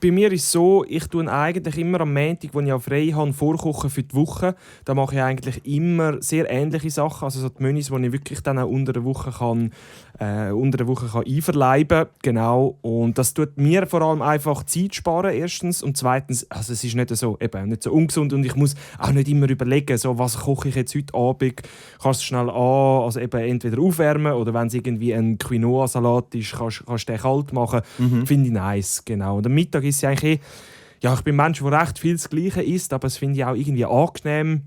bei mir ist es so, ich tue eigentlich immer am Montag, wo ich auch frei habe, vorkochen für die Woche. Da mache ich eigentlich immer sehr ähnliche Sachen. Also so die Menüs, die ich wirklich dann auch unter der Woche kann einverleiben. Genau. Und das tut mir vor allem einfach Zeit sparen, erstens. Und zweitens, also es ist nicht so ungesund und ich muss auch nicht immer überlegen, so, was koche ich jetzt heute Abend. Kannst du schnell also eben entweder aufwärmen oder wenn es irgendwie ein Quinoa-Salat ist, kannst du den kalt machen. Finde ich nice, genau. Und am Mittag ist es eigentlich ich bin ein Mensch, der recht viel das Gleiche isst, aber es finde ich auch irgendwie angenehm.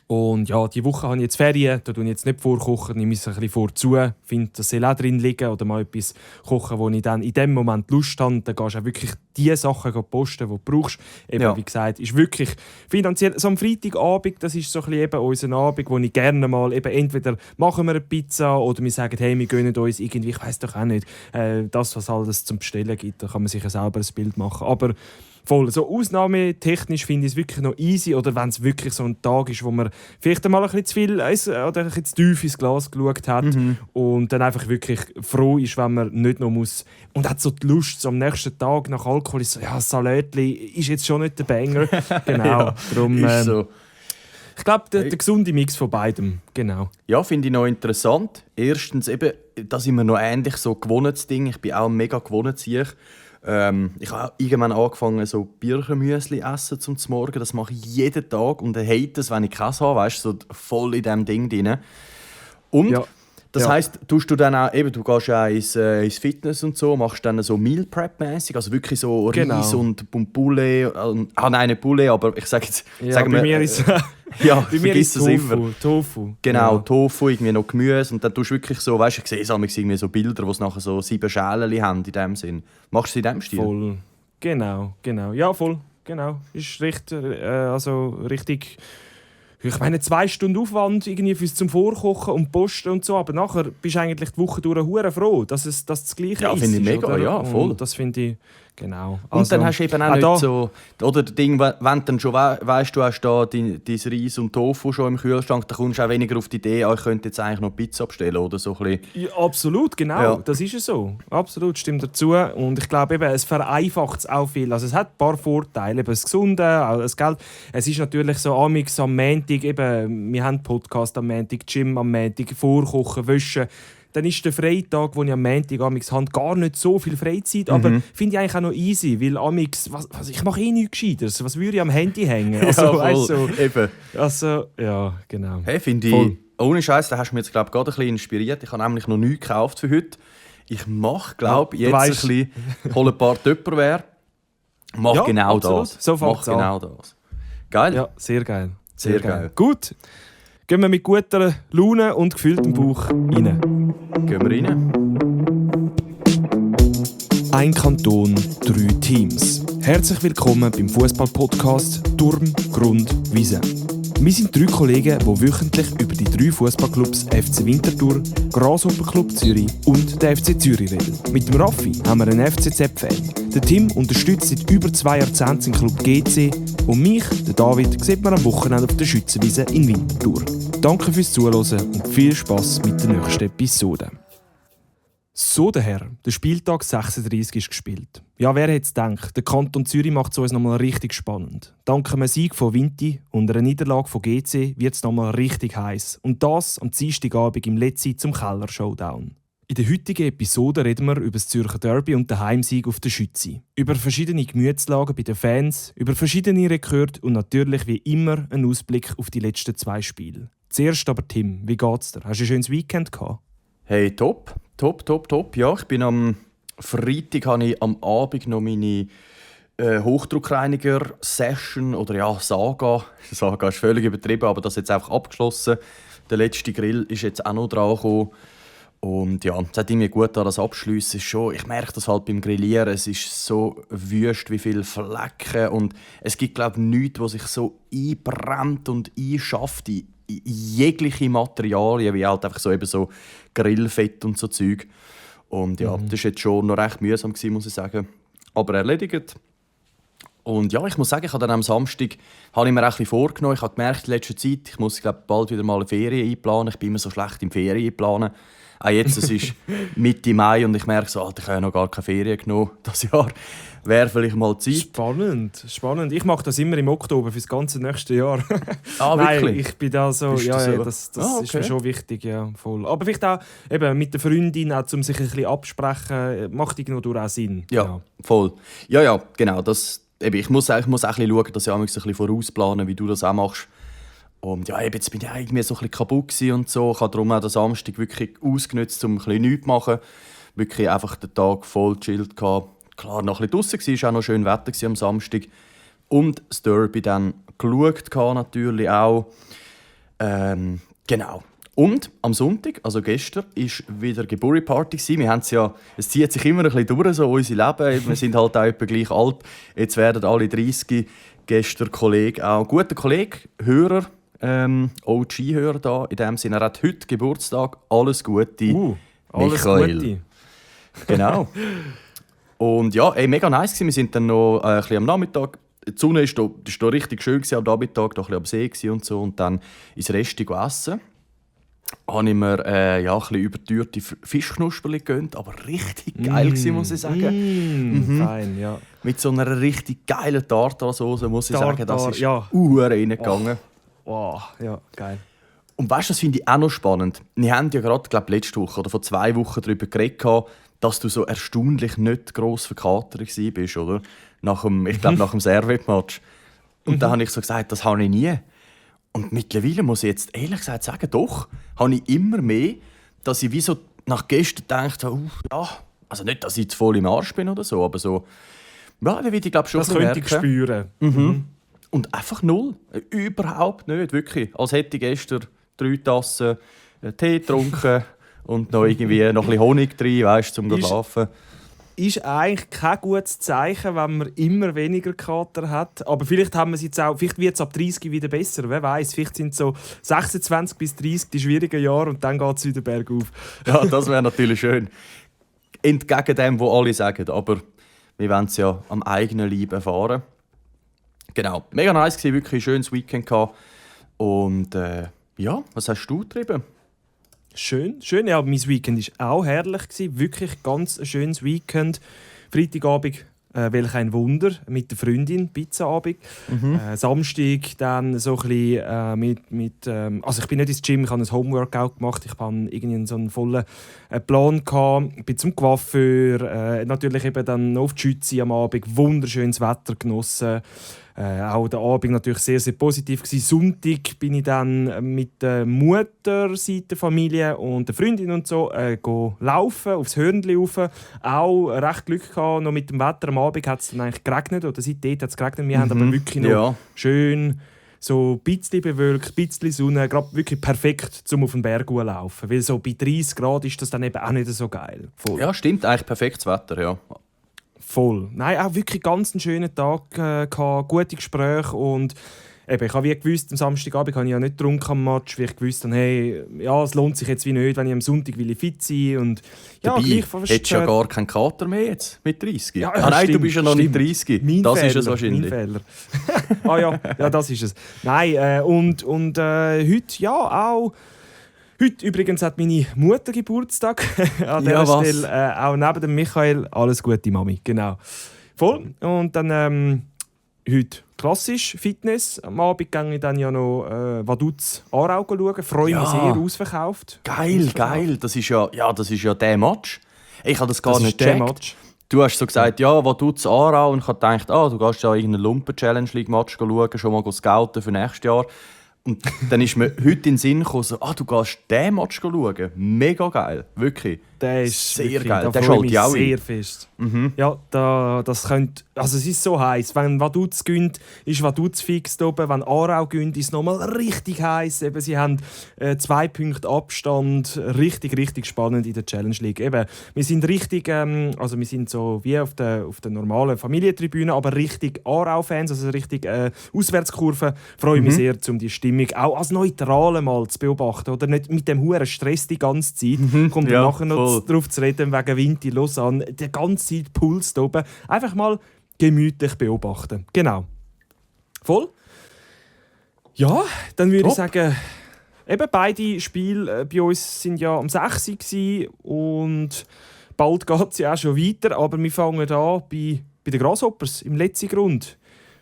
Und ja, diese Woche habe ich jetzt Ferien, da tue ich jetzt nicht vorkochen, nehme es ein bisschen vorzu, finde, das soll auch drin liegen oder mal etwas kochen, wo ich dann in dem Moment Lust habe. Dann gehst du auch wirklich die Sachen posten, die du brauchst. Eben, wie gesagt, ist wirklich finanziell, so am Freitagabend, das ist so ein bisschen eben unser Abend, wo ich gerne mal eben entweder machen wir eine Pizza oder wir sagen, hey, wir gönnen uns irgendwie, ich weiss doch auch nicht, das, was alles zum Bestellen gibt, da kann man sich ja selber ein Bild machen. Aber voll. So ausnahmetechnisch finde ich es wirklich noch easy. Oder wenn es wirklich so ein Tag ist, wo man vielleicht einmal ein bisschen zu viel oder ein bisschen zu tief ins Glas geschaut hat und dann einfach wirklich froh ist, wenn man nicht noch muss. Und hat so die Lust, so am nächsten Tag nach Alkohol ist so, ja, Salätli ist jetzt schon nicht der Banger. Genau. Ja, darum, so. Ich glaube, der gesunde Mix von beidem. Genau. Ja, finde ich noch interessant. Erstens eben, da sind wir noch ähnlich so Gewohnheitsding. Ich bin auch ein mega Gewohnheitstier. Ich habe irgendwann angefangen, so Birchenmüsli essen zum Morgen. Das mache ich jeden Tag und ich hate es, wenn ich Käse habe, weißt, so voll in diesem Ding drin. Und das heisst, tust du dann auch, eben, du gehst ja ins Fitness und so, machst dann so Meal Prep-mäßig, also wirklich so Reis und Poulet. Nein, nicht Poulet, aber ich sage jetzt... sagen wir, bei mir ist ja, bei mir ist Tofu. Genau, Tofu, irgendwie noch Gemüse. Und dann tust du wirklich so, weißt du, ich sehe irgendwie so Bilder, wo es nachher so 7 Schälchen haben in dem Sinn. Machst du es in dem Stil? Voll. Genau. Ja, voll. Genau. Ist richtig, richtig... Ich meine, 2 Stunden Aufwand irgendwie zum Vorkochen und Posten und so, aber nachher bist du eigentlich die Woche durch hure froh, dass es das Gleiche ist. Ja, finde ich mega, oder? Ja, voll. Und das finde ich, genau. Und also, dann hast du eben auch nicht so, oder das Ding, wenn du dann schon weißt, du hast da dein Reis und Tofu schon im Kühlschrank, dann kommst du auch weniger auf die Idee, ich könnte jetzt eigentlich noch Pizza bestellen oder so ein bisschen. Ja, absolut, genau, ja. Das ist es so. Absolut, stimmt dazu. Und ich glaube eben, es vereinfacht es auch viel. Also es hat ein paar Vorteile, eben das Gesunde, auch das Geld. Es ist natürlich so am Montag, eben, wir haben Podcast am Montag, Gym am Montag, Vorkochen, Wäschen. Dann ist der Freitag, wo ich am Montag habe, gar nicht so viel Freizeit. Aber finde ich eigentlich auch noch easy, weil ich mache nichts Gescheiteres. Was würde ich am Handy hängen? Also, ja, voll. So, eben. Also, ja, genau. Hey, finde ich, ohne Scheiß, da hast du mich jetzt, glaube ich, gerade ein bisschen inspiriert. Ich habe nämlich noch nichts gekauft für heute. Ich mache, glaube ich, jetzt ein bisschen, hole ein paar Tupperware. Mach genau absolut. Das. So mach genau das. Geil? Ja, sehr geil. Sehr geil. Gut. Gehen wir mit guter Laune und gefülltem Bauch rein. Gehen wir rein. Ein Kanton, 3 Teams. Herzlich willkommen beim Fußball-Podcast Turm, Grund, Wiese. Wir sind 3 Kollegen, die wöchentlich über die 3 Fußballclubs FC Winterthur, Grasshopper Club Zürich und der FC Zürich reden. Mit dem Raffi haben wir einen FCZ-Fan. Der Tim unterstützt seit über 2 Jahrzehnten den Club GC und mich, der David, sieht man am Wochenende auf der Schützenwiese in Winterthur. Danke fürs Zuhören und viel Spass mit der nächsten Episode. So, der Herr, der Spieltag 36 ist gespielt. Ja, wer hätte es gedacht? Der Kanton Zürich macht es uns nochmal richtig spannend. Dank einem Sieg von Vinti und einer Niederlage von GC wird es nochmal richtig heiß. Und das am Dienstagabend im Letzi zum Keller-Showdown. In der heutigen Episode reden wir über das Zürcher Derby und den Heimsieg auf der Schützi. Über verschiedene Gemütslagen bei den Fans, über verschiedene Rekorde und natürlich wie immer einen Ausblick auf die letzten 2 Spiele. Zuerst aber Tim, wie geht's dir? Hast du ein schönes Weekend gehabt? Hey, top. Ja, ich bin am Freitag habe ich am Abend noch meine Hochdruckreiniger-Session oder ja, Saga. Saga ist völlig übertrieben, aber das ist jetzt einfach abgeschlossen. Der letzte Grill ist jetzt auch noch dran gekommen. Und ja, es hat irgendwie gut an das Abschliessen. Ich merke das halt beim Grillieren. Es ist so wüst, wie viele Flecken. Und es gibt, glaube ich, nichts, was sich so einbrennt und einschafft in jegliche Materialien, wie halt einfach so, eben so Grillfett und so Zeug. Und ja, das war jetzt schon noch recht mühsam gewesen, muss ich sagen. Aber erledigt. Und ja, ich muss sagen, ich habe dann am Samstag habe ich mir auch ein bisschen vorgenommen. Ich habe gemerkt in letzter Zeit, ich muss bald wieder mal eine Ferien einplanen. Ich bin immer so schlecht im Ferien einplanen. Auch jetzt, es ist Mitte Mai und ich merke so, Alter, ich habe ja noch gar keine Ferien genommen dieses Jahr. Wäre vielleicht mal Zeit. Spannend, spannend. Ich mache das immer im Oktober für das ganze nächste Jahr. Ah, Nein, wirklich? ich bin da so, Bist du ja, so? ja, das Okay. ist mir schon wichtig, ja, voll. Aber vielleicht auch eben mit der Freundin, auch, um sich ein bisschen absprechen, macht irgendwo auch Sinn. Ja, voll. Ja, genau. Ich muss auch ein bisschen schauen, dass ich ein bisschen vorausplanen, wie du das auch machst. Und ja, jetzt bin ich irgendwie so ein bisschen kaputt und so. Ich habe darum auch den Samstag wirklich ausgenutzt, um ein bisschen nichts zu machen. Wirklich einfach den Tag voll gechillt gehabt. Klar, noch ein bisschen draussen war, es war auch noch schön Wetter am Samstag. Und das Derby dann geschaut gehabt, natürlich auch. Genau. Und am Sonntag, also gestern, war wieder Geburtstagsparty. Wir haben es zieht sich immer ein bisschen durch, so unser Leben. Wir sind halt auch etwa gleich alt. Jetzt werden alle 30. Gestern Kollege, auch guter Kollege, Hörer, OG-Hörer da. In dem Sinne, er hat heute Geburtstag. Alles Gute, Alles Michael. Gute. Genau. Und ja, mega nice gewesen. Wir sind dann noch ein bisschen am Nachmittag. Die Sonne war da richtig schön am Nachmittag, da ein bisschen am See und so. Und dann ins Restaurant essen. Habe ich mir ein bisschen überteuerte Fischknusperli gegönnt, aber richtig geil gewesen, muss ich sagen. Fein, ja. Mit so einer richtig geilen Tartar-Sauce, muss ich sagen, das ist ja. reingegangen. Wow, ja, geil. Und weißt du, das finde ich auch noch spannend. Wir haben ja gerade, glaube letzte Woche oder vor 2 Wochen darüber geredet, dass du so erstaunlich nicht gross verkatert bist, oder? Nach dem Servet-Match. Und da habe ich so gesagt, das habe ich nie. Und mittlerweile muss ich jetzt ehrlich gesagt sagen, doch, habe ich immer mehr, dass ich wie so nach gestern denke, ja, also nicht, dass ich jetzt voll im Arsch bin oder so, aber so, ja, da will ich glaube schon Das könnte ich spüren. Und einfach null. Überhaupt nicht, wirklich. Als hätte ich gestern 3 Tassen Tee getrunken und noch irgendwie noch ein bisschen Honig drin, weißt du, zum Schlafen. Ist eigentlich kein gutes Zeichen, wenn man immer weniger Kater hat. Aber vielleicht haben wir es jetzt auch, vielleicht wird es ab 30 wieder besser. Wer weiß? Vielleicht sind es so 26 bis 30 die schwierigen Jahre und dann geht es wieder bergauf. Ja, das wäre natürlich schön. Entgegen dem, was alle sagen. Aber wir wollen es ja am eigenen Leib erfahren. Genau. Mega nice gewesen, wirklich ein schönes Weekend gehabt. Und ja, was hast du getrieben? Schön, ja, mein Weekend war auch herrlich. Wirklich ganz ein schönes Weekend. Freitagabend, welch ein Wunder, mit der Freundin, Pizzaabend. Samstag dann so ein bisschen also ich bin nicht ins Gym, ich habe ein Homeworkout gemacht. Ich hatte irgendwie so einen vollen Plan gehabt. Ich bin zum Coiffeur, natürlich eben dann auf die Schütze am Abend, wunderschönes Wetter genossen. Auch der Abend natürlich sehr, sehr positiv gewesen. Sonntag bin ich dann mit der Mutterseite Familie und der Freundin und so laufen, aufs Hörnli rauf. Auch recht Glück gehabt, noch mit dem Wetter. Am Abend hat es dann eigentlich geregnet, oder seitdem hat es geregnet. Wir haben aber wirklich noch schön so ein bisschen bewölkt, ein bisschen Sonne, gerade wirklich perfekt, um auf den Berg zu laufen. Weil so bei 30 Grad ist das dann eben auch nicht so geil. Voll. Ja, stimmt, eigentlich perfektes Wetter, ja. Voll. Nein, auch wirklich ganz einen schönen Tag gehabt, gute Gespräche und eben, ich habe wie gewusst, am Samstagabend habe ich ja nicht getrunken am Match, weil ich gewusst habe, hey, ja, es lohnt sich jetzt wie nicht, wenn ich am Sonntag will ich fit sein und ja, dabei gleich fast, hättest du ja gar keinen Kater mehr jetzt mit 30. Ja, nein, stimmt, du bist ja noch nicht 30. Mein das Fehler, ist es wahrscheinlich. Mein Fehler. ja, das ist es. Nein, und heute ja auch. Heute übrigens hat meine Mutter Geburtstag. An dieser Stelle auch neben dem Michael. Alles Gute, Mami. Genau. Voll. Und dann heute klassisch Fitness. Am Abend gehe ich dann ja noch Vaduz Aarau schauen. Freue mich sehr, ausverkauft. Geil. Das ist ja der Match. Ich habe das gar nicht gecheckt. Du hast so gesagt, ja, Vaduz Aarau. Und ich habe gedacht, du gehst ja irgendeinen Lumpen-Challenge-League-Match schauen, schon mal scouten für nächstes Jahr. Und dann ist mir heute in den Sinn gekommen, so, du gehst diesen Match schauen. Mega geil, wirklich. Der ist sehr wirklich, geil. Der freut mich sehr fest. Ja, das könnte... Also es ist so heiß. Wenn Vaduz gönnt, ist Vaduz fix da oben. Wenn Aarau gönnt, ist es nochmal richtig heiß. Eben, sie haben 2 Punkte Abstand. Richtig spannend in der Challenge League. Eben, wir sind richtig... also wir sind so wie auf der normalen Familientribüne, aber richtig Aarau-Fans, also richtig Auswärtskurve. Freue mich sehr, um die Stimmung auch als Neutrale mal zu beobachten. Oder nicht mit dem hohen Stress die ganze Zeit. Kommt dann nachher noch darauf zu reden, wegen Wind in Lausanne. Die ganze Zeit Puls da oben. Einfach mal gemütlich beobachten. Genau. Voll. Ja, dann würde ich sagen, eben beide Spiele bei uns sind ja am 6 Uhr und bald geht es ja auch schon weiter, aber wir fangen an bei den Grasshoppers im letzten Grund,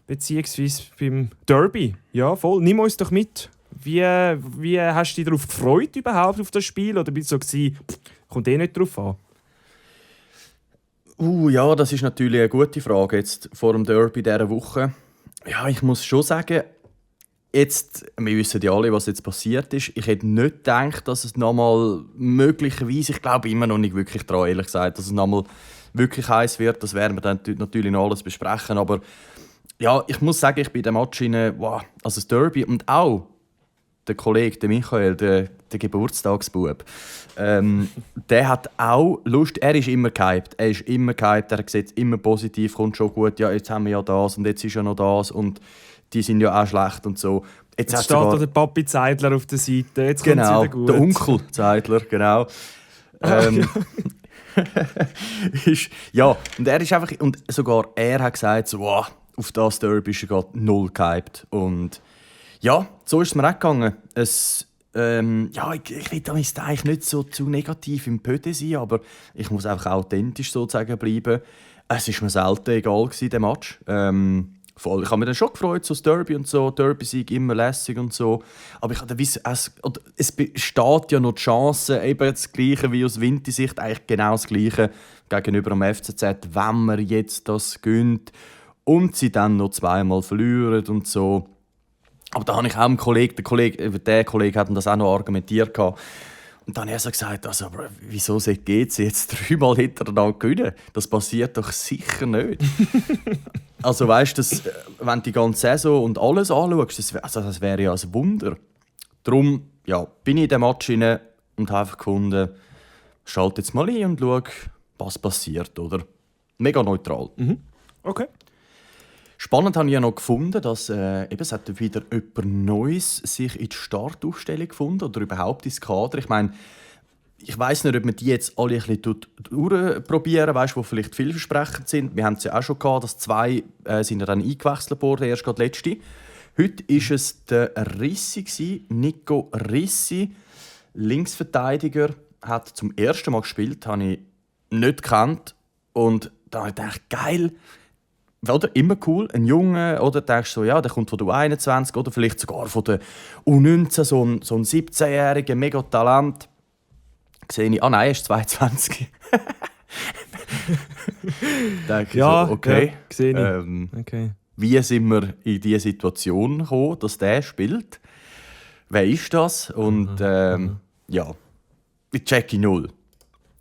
beziehungsweise beim Derby. Ja, voll. Nimm uns doch mit. Wie hast du dich darauf gefreut überhaupt auf das Spiel? Oder bist du so gewesen, kommt nicht drauf an? Ja, das ist natürlich eine gute Frage jetzt vor dem Derby dieser Woche. Ja, ich muss schon sagen, jetzt, wir wissen ja alle, was jetzt passiert ist. Ich hätte nicht gedacht, dass es nochmal möglicherweise, ich glaube immer noch nicht wirklich daran, ehrlich gesagt, dass es nochmal wirklich heiß wird. Das werden wir dann natürlich noch alles besprechen. Aber ja, ich muss sagen, ich bin in dem Match also das Derby und auch der Kollege, der Michael, der Geburtstagsbub, der hat auch Lust. Er ist immer gehypt. Er sieht es immer positiv, kommt schon gut. Ja, jetzt haben wir ja das und jetzt ist ja noch das und die sind ja auch schlecht und so. Jetzt steht da der Papi Zeidler auf der Seite. Jetzt genau, wieder gut. Der Onkel Zeidler, genau. Ja, und er ist einfach, und sogar er hat gesagt, so, wow, auf das Derby ist er gerade null gehypt. Und ja, so ist es mir auch gegangen. Ich will damit eigentlich nicht so zu negativ im Pötte sein, aber ich muss einfach authentisch sozusagen bleiben. Es war mir selten egal gewesen, der Match. Voll. Ich habe mich dann schon gefreut, so das Derby und so, Derby-Sieg immer lässig und so. Aber ich hatte es besteht ja noch die Chance, eben das Gleiche wie aus Wintersicht, eigentlich genau das Gleiche gegenüber dem FCZ, wenn man jetzt das gönnt und sie dann noch zweimal verlieren und so. Aber da habe ich auch der Kollege hat das auch noch argumentiert. Und dann habe ich so gesagt, also, aber wieso geht sie jetzt 3-mal hintereinander gewinnen? Das passiert doch sicher nicht. Also weißt du, wenn du die ganze Saison und alles anschaust, das wäre ja ein Wunder. Darum bin ich in den Match rein und habe einfach gefunden, schalte jetzt mal ein und schau, was passiert. Oder? Mega neutral. Mhm. Okay. Spannend habe ich ja noch gefunden, dass es hat wieder jemand Neues sich in die Startaufstellung gefunden oder überhaupt ins Kader. Ich meine, ich weiss nicht, ob man die jetzt alle ein bisschen durchprobieren, weißt, die vielleicht vielversprechend sind. Wir haben es ja auch schon gehabt, dass 2 sind ja dann eingewechselt worden, erst gerade letzte. Heute war es der Rissi, Nico Rissi, Linksverteidiger, hat zum ersten Mal gespielt, habe ich nicht gekannt. Und da habe ich gedacht, geil. Oder immer cool, ein Junge, oder denkst du so, ja, der kommt von der U21 oder vielleicht sogar von der U19, so ein 17-jähriger, mega Talent. Sehe ich, nein, er ist 22. Denke ja, ich so, okay. Ja, sehe ich. Okay. Wie sind wir in diese Situation gekommen, dass der spielt? Wer ist das? Und ja, ich checke null.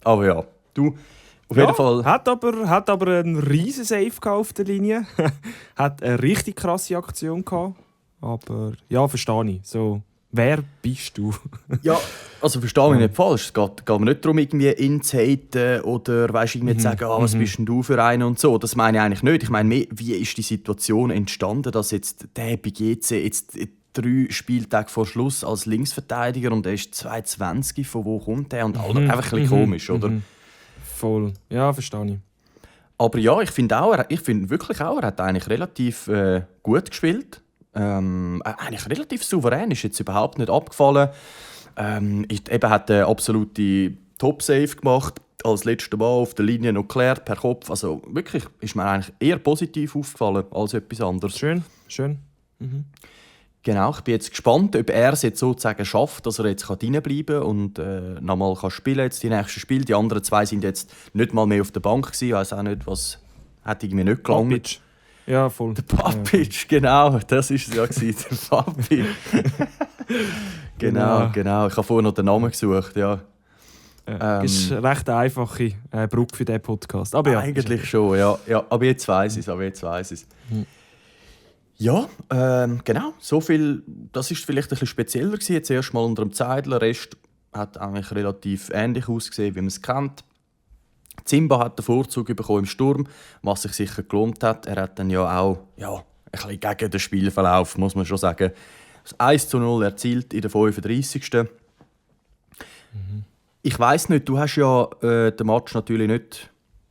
Aber ja, du... Auf jeden Fall. Hat aber einen riesen Save auf der Linie. Hat eine richtig krasse Aktion gehabt. Aber ja, verstehe ich. So, wer bist du? Ja, also verstehe mich nicht falsch. Es geht mir nicht darum, irgendwie ihn zu haten oder irgendwie zu sagen, was bist denn du für einen und so. Das meine ich eigentlich nicht. Ich meine mehr, wie ist die Situation entstanden, dass jetzt der bei GC jetzt 3 Spieltage vor Schluss als Linksverteidiger und er ist 22, von wo kommt der? Und einfach ein bisschen komisch, oder? Voll. Ja, verstehe ich. Aber ja, ich finde wirklich auch, er hat eigentlich relativ gut gespielt. Eigentlich relativ souverän, ist jetzt überhaupt nicht abgefallen. Eben hat eine absolute Top-Save gemacht, als letztes Mal auf der Linie noch geklärt, per Kopf. Also wirklich ist mir eigentlich eher positiv aufgefallen als etwas anderes. Schön. Mhm. Genau, ich bin jetzt gespannt, ob er es jetzt sozusagen schafft, dass er jetzt reinbleiben kann und nochmal spielen kann, die nächsten Spiele. Die anderen 2 sind jetzt nicht mal mehr auf der Bank gewesen. Ich weiss auch nicht, was hat irgendwie nicht gelangt. Papic. Ja, voll. Der Papic, genau, das war es ja, der Papic. Genau. Ich habe vorhin noch den Namen gesucht, ja. Das ist eine recht einfache Brücke für diesen Podcast. Aber ja, eigentlich schon, ja. Aber jetzt weiss ich es. Ja, genau. So viel, das war vielleicht ein bisschen spezieller gewesen. Jetzt erst mal unter dem Zeidler. Der Rest hat eigentlich relativ ähnlich ausgesehen, wie man es kennt. Zimba hat den Vorzug bekommen im Sturm, was sich sicher gelohnt hat. Er hat dann ja auch ein bisschen gegen den Spielverlauf, muss man schon sagen, das 1:0 erzielt in der 35. Ich weiss nicht, du hast ja den Match natürlich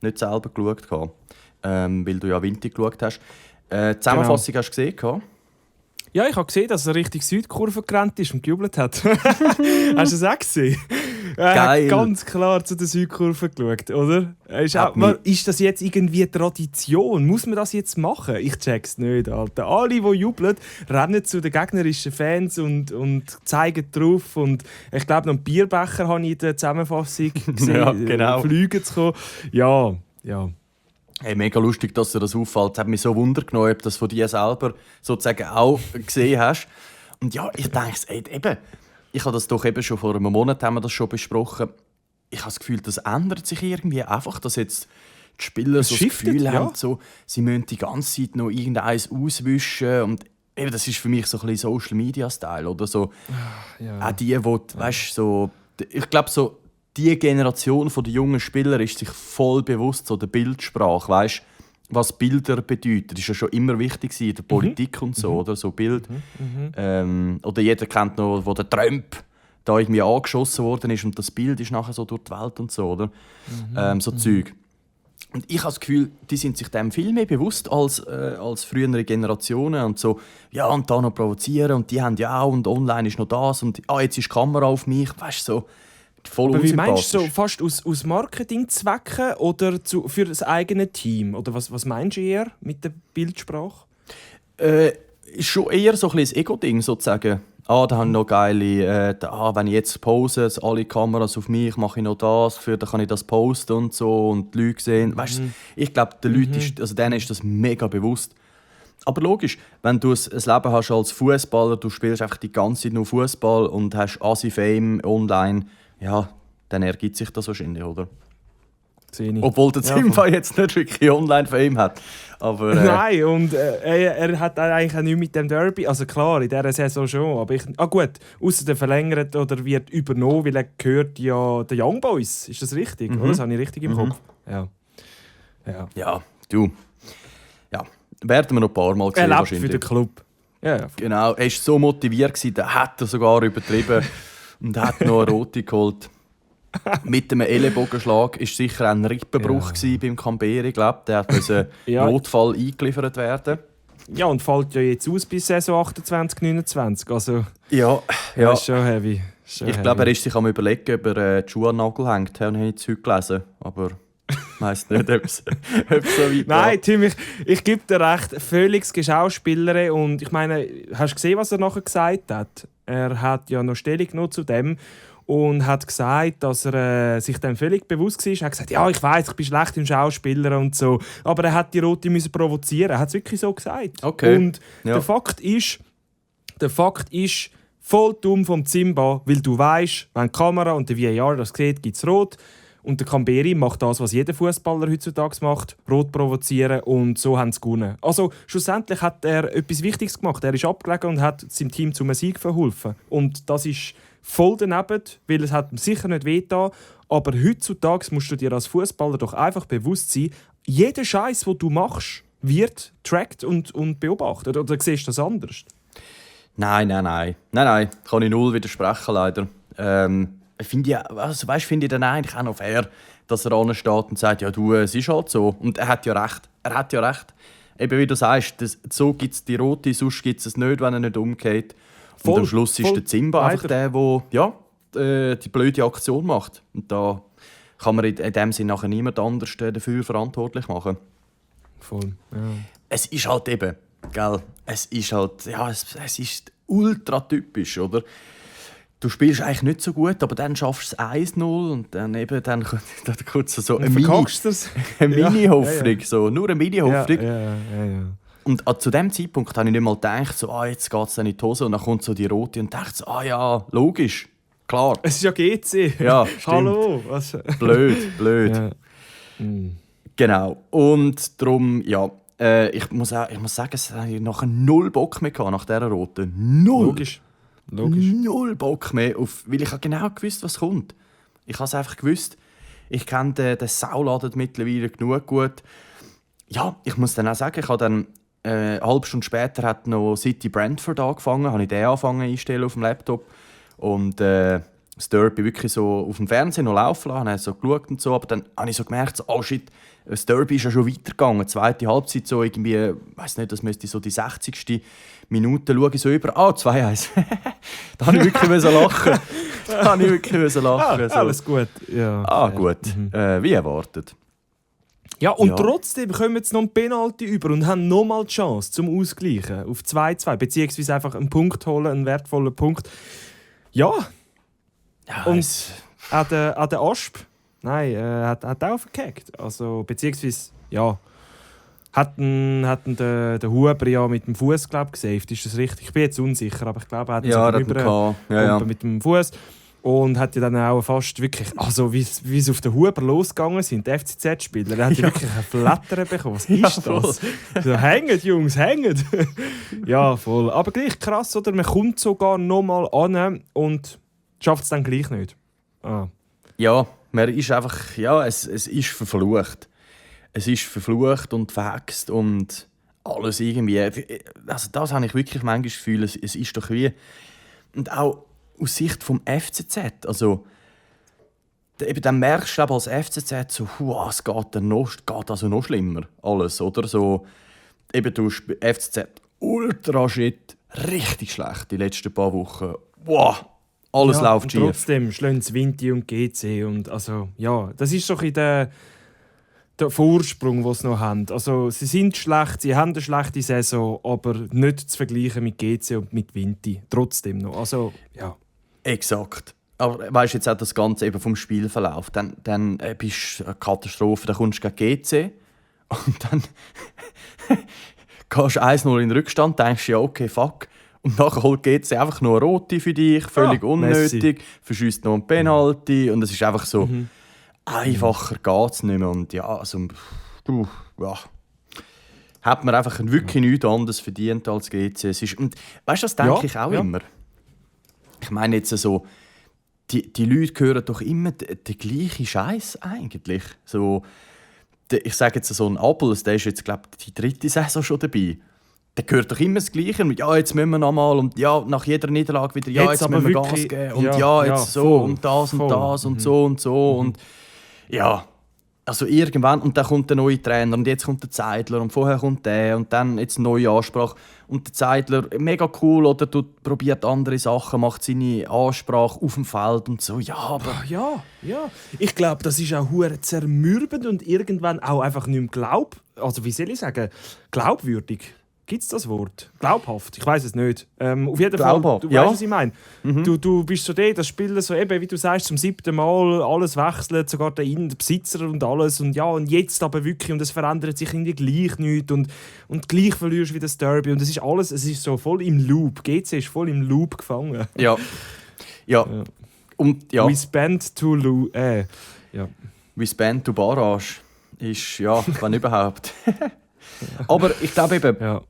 nicht selber geschaut. weil du ja Winter geschaut hast. Die Zusammenfassung hast du gesehen, gehabt? Ja, ich habe gesehen, dass er richtig Südkurve gerannt ist und gejubelt hat. Hast du das auch gesehen? Er hat ganz klar zu der Südkurve geschaut, oder? Ist das jetzt irgendwie Tradition? Muss man das jetzt machen? Ich check's nicht, Alter. Alle, die jubeln, rennen zu den gegnerischen Fans und zeigen drauf. Und ich glaube, noch einen Bierbecher habe ich in der Zusammenfassung gesehen, ja, genau. Fliegen zu kommen. Ja. Hey, mega lustig, dass dir das auffällt. Es hat mich so Wunder genommen, ob du das von dir selber sozusagen auch gesehen hast. Und ja, ich denke, eben, ich habe das doch eben schon vor einem Monat haben wir das schon besprochen. Ich habe das Gefühl, das ändert sich irgendwie einfach, dass jetzt die Spieler so das Gefühl haben, so, sie müssen die ganze Zeit noch irgendeins auswischen. Und eben, das ist für mich so ein bisschen Social-Media-Style. Oder so. Auch die weißt, so, ich glaube, so, die Generation der jungen Spieler ist sich voll bewusst so der Bildsprache, weißt, was Bilder bedeuten. Das war ja schon immer wichtig in der Politik und so, oder so Bild. Oder jeder kennt noch, wo der Trump da irgendwie angeschossen worden ist und das Bild ist nachher so durch die Welt und so, oder? So Zeug. Und ich habe das Gefühl, die sind sich dem viel mehr bewusst als frühere Generationen und so, ja, und da noch provozieren und die haben ja auch und online ist noch das und jetzt ist die Kamera auf mich, weißt du, so. Voll. Aber wie meinst du, so fast aus Marketingzwecken oder für das eigene Team? Oder was meinst du eher mit der Bildsprache? Ist schon eher so ein bisschen das Ego-Ding, sozusagen. Da habe ich noch geile, wenn ich jetzt pose, alle Kameras auf mich, mache ich noch das, dann kann ich das posten und so und die Leute sehen. Weißt, ich glaube, den Leuten denen ist das mega bewusst. Aber logisch, wenn du ein Leben hast als Fußballer, du spielst einfach die ganze Zeit nur Fußball und hast Asi-Fame online, ja, dann ergibt sich das wahrscheinlich, oder? Obwohl der Zimba jetzt nicht wirklich Online-Fame hat. Aber, Nein, und er hat eigentlich auch nichts mit dem Derby. Also klar, in dieser Saison schon. Aber gut, ausser der verlängert oder wird übernommen, weil er gehört ja den Young Boys. Ist das richtig? Oder? Das habe ich richtig im Kopf. Ja, du. Ja, werden wir noch ein paar Mal sehen. Er lebt für den Club. Ja. Genau, er war so motiviert, da hat er sogar übertrieben. Und hat noch eine rote geholt. Mit einem Ellenbogenschlag war sicher ein Rippenbruch beim Camberi. Ich glaube, der musste Notfall eingeliefert werden. Ja, und fällt ja jetzt aus bis Saison 28, 29. Also, ja. Das ist schon heavy. Ich glaube, er ist sich am Überlegen, ob er die Schuhe an den Nagel hängt. Das habe ich jetzt heute gelesen. Aber ich weiss nicht, ob es so weit Nein, Tim, ich gebe dir recht. Völliges Geschauspielere. Und ich meine, hast du gesehen, was er nachher gesagt hat? Er hat ja noch Stellung genommen zu dem und hat gesagt, dass er sich dem völlig bewusst war. Er hat gesagt, ja, ich weiss, ich bin schlecht im Schauspieler und so. Aber er hat die Rote provozieren. Er hat es wirklich so gesagt. Okay. Und der Fakt ist voll dumm vom Zimba, weil du weißt, wenn die Kamera und der VAR das sieht, gibt es Rot. Und der Camberi macht das, was jeder Fußballer heutzutage macht, Rot provozieren, und so haben sie gewonnen. Also schlussendlich hat er etwas Wichtiges gemacht. Er ist abgelegen und hat seinem Team zum Sieg verholfen. Und das ist voll daneben, weil es hat ihm sicher nicht wehgetan. Aber heutzutage musst du dir als Fußballer doch einfach bewusst sein, jeder Scheiß, den du machst, wird tracked und beobachtet. Oder siehst du das anders? Nein. Kann ich null widersprechen, leider. Finde ich dann eigentlich auch noch fair, dass er ansteht und sagt, ja du, es ist halt so. Und er hat ja recht. Eben wie du sagst, so gibt es die Rote, sonst gibt es nicht, wenn er nicht umgeht. Und am Schluss ist der Zimba einfach der die blöde Aktion macht. Und da kann man in dem Sinne nachher niemand anders dafür verantwortlich machen. Voll, ja. Es ist halt eben, gell? Es ist ist ultra typisch, oder? Du spielst eigentlich nicht so gut, aber dann schaffst du es 1-0 und dann kommt so eine Mini-Hoffnung. So, nur eine Mini-Hoffnung. Ja. Und zu dem Zeitpunkt habe ich nicht mal gedacht, so, jetzt geht es dann in die Hose und dann kommt so die Rote und dachte so, ja, logisch, klar. Es ist ja GC. Ja, stimmt. Hallo. Blöd. Ja. Genau. Und darum, ja, ich muss sagen, es hat nachher null Bock mehr gehabt, nach dieser Roten. Null. Logisch. Null Bock mehr, weil ich genau gewusst, was kommt. Ich habe es einfach gewusst. Ich kenne den Sauladen mittlerweile genug gut. Ja, ich muss dann auch sagen, ich habe dann eine halbe Stunde später hat noch City Brentford angefangen, habe ich den angefangen einstellen auf dem Laptop. Und das Derby wirklich so auf dem Fernsehen noch laufen lassen, habe so geschaut und so, aber dann habe ich so gemerkt, so, oh shit, das Derby ist ja schon weitergegangen. Die zweite Halbzeit so irgendwie, ich weiss nicht, das müsste so die 60. Minute, schaue ich so über, 2-1. Da habe ich wirklich lachen. So. Alles gut. Ja. Gut. Wie erwartet. Ja, und trotzdem kommen wir jetzt noch einen Penalty über und haben nochmal die Chance zum Ausgleichen auf 2-2, beziehungsweise einfach einen Punkt holen, einen wertvollen Punkt. Ja. Und an der Asp, hat auch verkackt. Also, beziehungsweise, ja, hat der Huber ja mit dem Fuß gesaved. Ist das richtig? Ich bin jetzt unsicher, aber ich glaube, er hat mit dem Fuß. Und hat ja dann auch fast wirklich, also wie sie auf den Huber losgegangen sind, die FCZ-Spieler, der hat ja wirklich ein Flattern bekommen. Was ist das? So, hängt, Jungs, hängt! Ja, voll. Aber gleich krass, oder? Man kommt sogar nochmal an und schafft es dann gleich nicht. Ja, man ist einfach, es ist verflucht. Es ist verflucht und verhext und alles irgendwie. Also das habe ich wirklich manchmal das Gefühl, es ist doch wie... Und auch aus Sicht vom FCZ, also dann merkst du als FCZ so, es geht also noch schlimmer alles, oder? So, eben du FCZ ultra shit, richtig schlecht die letzten paar Wochen. Alles läuft schief. Trotzdem schlagen es Vinti und GC und also das ist doch in der Vorsprung, den sie noch haben. Also, sie sind schlecht, sie haben eine schlechte Saison, aber nicht zu vergleichen mit GC und mit Vinti. Trotzdem noch. Also, ja. Exakt. Aber weißt du jetzt auch das Ganze eben vom Spielverlauf? Dann bist du eine Katastrophe, dann kommst du gegen GC und dann gehst du 1-0 in den Rückstand, denkst du, ja, okay, fuck. Und nachher holt GC einfach nur eine Rote für dich, völlig unnötig, verschießt noch einen Penalty und es ist einfach so... Einfacher geht es nicht mehr. Und hat man einfach wirklich nichts anderes verdient als GC. Und weißt du, das denke ich auch immer. Ich meine jetzt so, die Leute hören doch immer den gleichen Scheiß eigentlich. So, ich sage jetzt so ein Abels, der ist jetzt, glaube ich, die 3. Saison schon dabei. Der hört doch immer das Gleiche. Und jetzt müssen wir nochmal. Und nach jeder Niederlage wieder, jetzt müssen wir Gas geben. Und jetzt so voll, und das und voll. Das und so und so. Und also irgendwann, und dann kommt der neue Trainer und jetzt kommt der Zeidler und vorher kommt der und dann jetzt eine neue Ansprache. Und der Zeidler, mega cool, oder probiert andere Sachen, macht seine Ansprache auf dem Feld und so. Ja, aber... Ja. Ich glaube, das ist auch hure zermürbend und irgendwann auch einfach nicht mehr glaubwürdig. Gibt es das Wort? Glaubhaft? Ich weiß es nicht. Auf jeden Fall, du weißt, was ich meine. Du bist so das Spieler, so eben, wie du sagst, zum 7. Mal, alles wechselt, sogar der Besitzer und alles. Und jetzt aber wirklich, und es verändert sich irgendwie gleich nichts. Und gleich verlierst du wieder das Derby. Und es ist so voll im Loop. GC ist voll im Loop gefangen. Ja. Und, We spend to lose. We spend to Barrage. Ist, wenn überhaupt. Aber ich glaube eben,